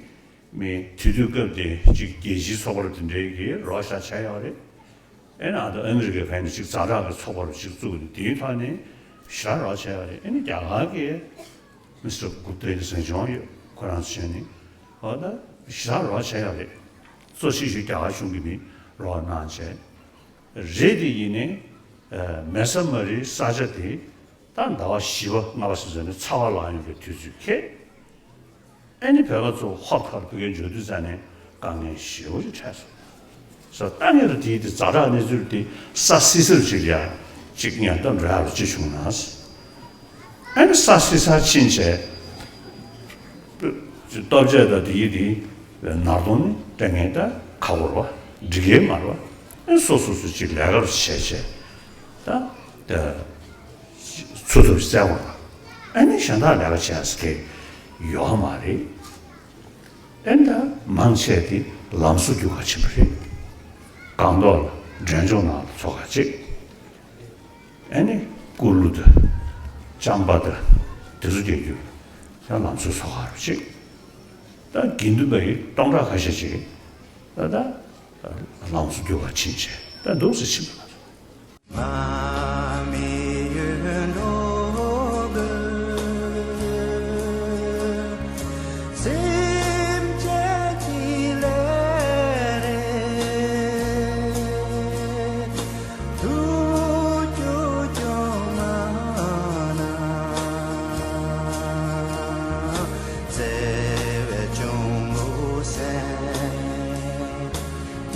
མི་དེ་དུས་སྐབས་དེ་ཅིག་རྒྱལ་སྤྱིའི་ཚོགས་པ་དེ་འདྲའི་གི་རོགས་ཤ་བྱས་ཡོད་རེད། ཨེ་ནི་ཨ་ད་ཨ་མི་རི་ཀའི་ཕན་ནི་ཅིག་ཛ་དྲག་གི་ཚོགས་པ་རུ་ཅིག་བཙུགས་ནས་དེའི་ཐོག་ནས་ཞེ་དྲག་རོགས་བྱས་ཡོད་རེད། ཨེ་ནི་རྒྱ་གར་གི་མི་སི་ཊར་གུབ་ཏའི་གཟིམ་ཆུང་ཡོད། ཁོ་རང་ཚོ་བྱས་ནས་ཨོ་ད་ཞེ་དྲག་རོགས་བྱས་ཡོད་རེད། གཙོ་ཆེ་ཤོས་རྒྱ་གར་གཞུང་གིས་ནི་རོགས་གནང་བྱས། རེད་དེ་ཡིན་ནའི་མེ་ས་མ་རིའི་ས་ཆ་དེ་ད་ཟླ་བ་བཞི་པ་ལྔ་པ་ཟེར་ནས་ཚ་བ་ལངས་ཡོང་གི་དུས་ཚོད་ཁེལ། ཨེ་ནི་བོད་པ་ཚོ་ཧོབ་ཁར་ཕ་གིར་འབྱོར་དུས་ཙ་ནས་ དཀའ་ངལ་ཞེ་པོ་ཅིག་འཕྲད་སོང་། ས་ལྟ་ངན་ར་དེའི་དེ་ཛ་དྲག་གནས་ཚུལ་དེ་ས་སྲིད་སར་ཅིག་ལ་ཡ་ཅིག་ཉན་སྟབས་འགྲོ་ཡ་རུ་ཅི་བྱུང་ན། ཨ་ནི་ས་སྲིད་སར་ཕྱིན་བྱས། སྟོབས་ཆེ་དང་དེའི་དེ་ནར་གདོང་ནི་ལྟ་ངན་ད་ཁ་བོར་བ་འགྲིག་གི་མ་རེད་བ། ཨ་ནི་སོ་སོ་སོ་ཅིག་ལས་ཀ་རུ་བྱས་བྱས་ད་ད་ཚུགས་ཐུབ་བཙལ་བ་ལ། ཨ་ནི་གཞན་དག་ལས་ཀ་བྱས་ཟེར་གི་ཡོད་མ་རེད། ཨེ་འདྲ་མང་ཆེ་དེ་ལམ་བཟོ་རྒྱུག་ག་ཕྱིན་པ་རེད། སྒང་ཏོག་ལ་འབྲས་ལྗོངས་ནང་ལ་ཚོགས་ཁག་ཅིག་ཨེ་ནི་ཀུ་ལུ་དང་ལྕང་པ་དང་དེ་ཚོ་རྒྱག་རྒྱུ་ཡང་ལམ་བཟོ་ཚོགས་ཁག་རུ་ཅིག་ད་དགེ་འདུན་པ་ཡི་སྟོང་ཕྲག་ཁ་ཤས་ཅིག་ད་ད་ལམ་བཟོ་རྒྱུག་ག་ཕྱིན་བྱས་ད་འདུག་སེ་ཕྱིན་པ་ལ།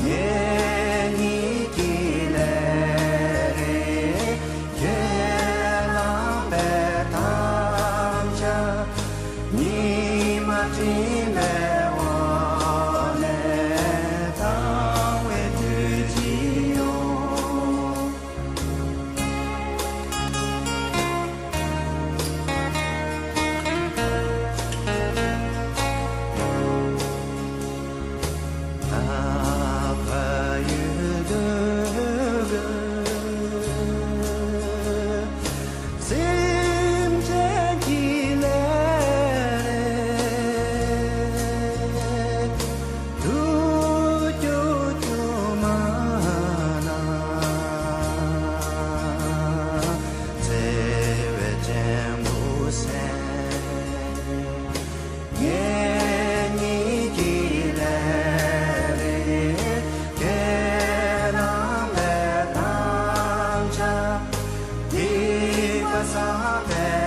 ངེད་གཉིས་ཀྱི་ལས་རིང་ཁས་བླངས་པའི་དམ་བཅའ། ཉི་མ་སྤྲིན་པའི་འོག་ནས་དྭངས་བའི་དུས་ཀྱི་ཡོང་། ངེད་གཉིས་ཀྱི་ལས་རིང་ཁས་བླངས་པའི་དམ་བཅའ། སྡིག་པ་བསགས་པའི་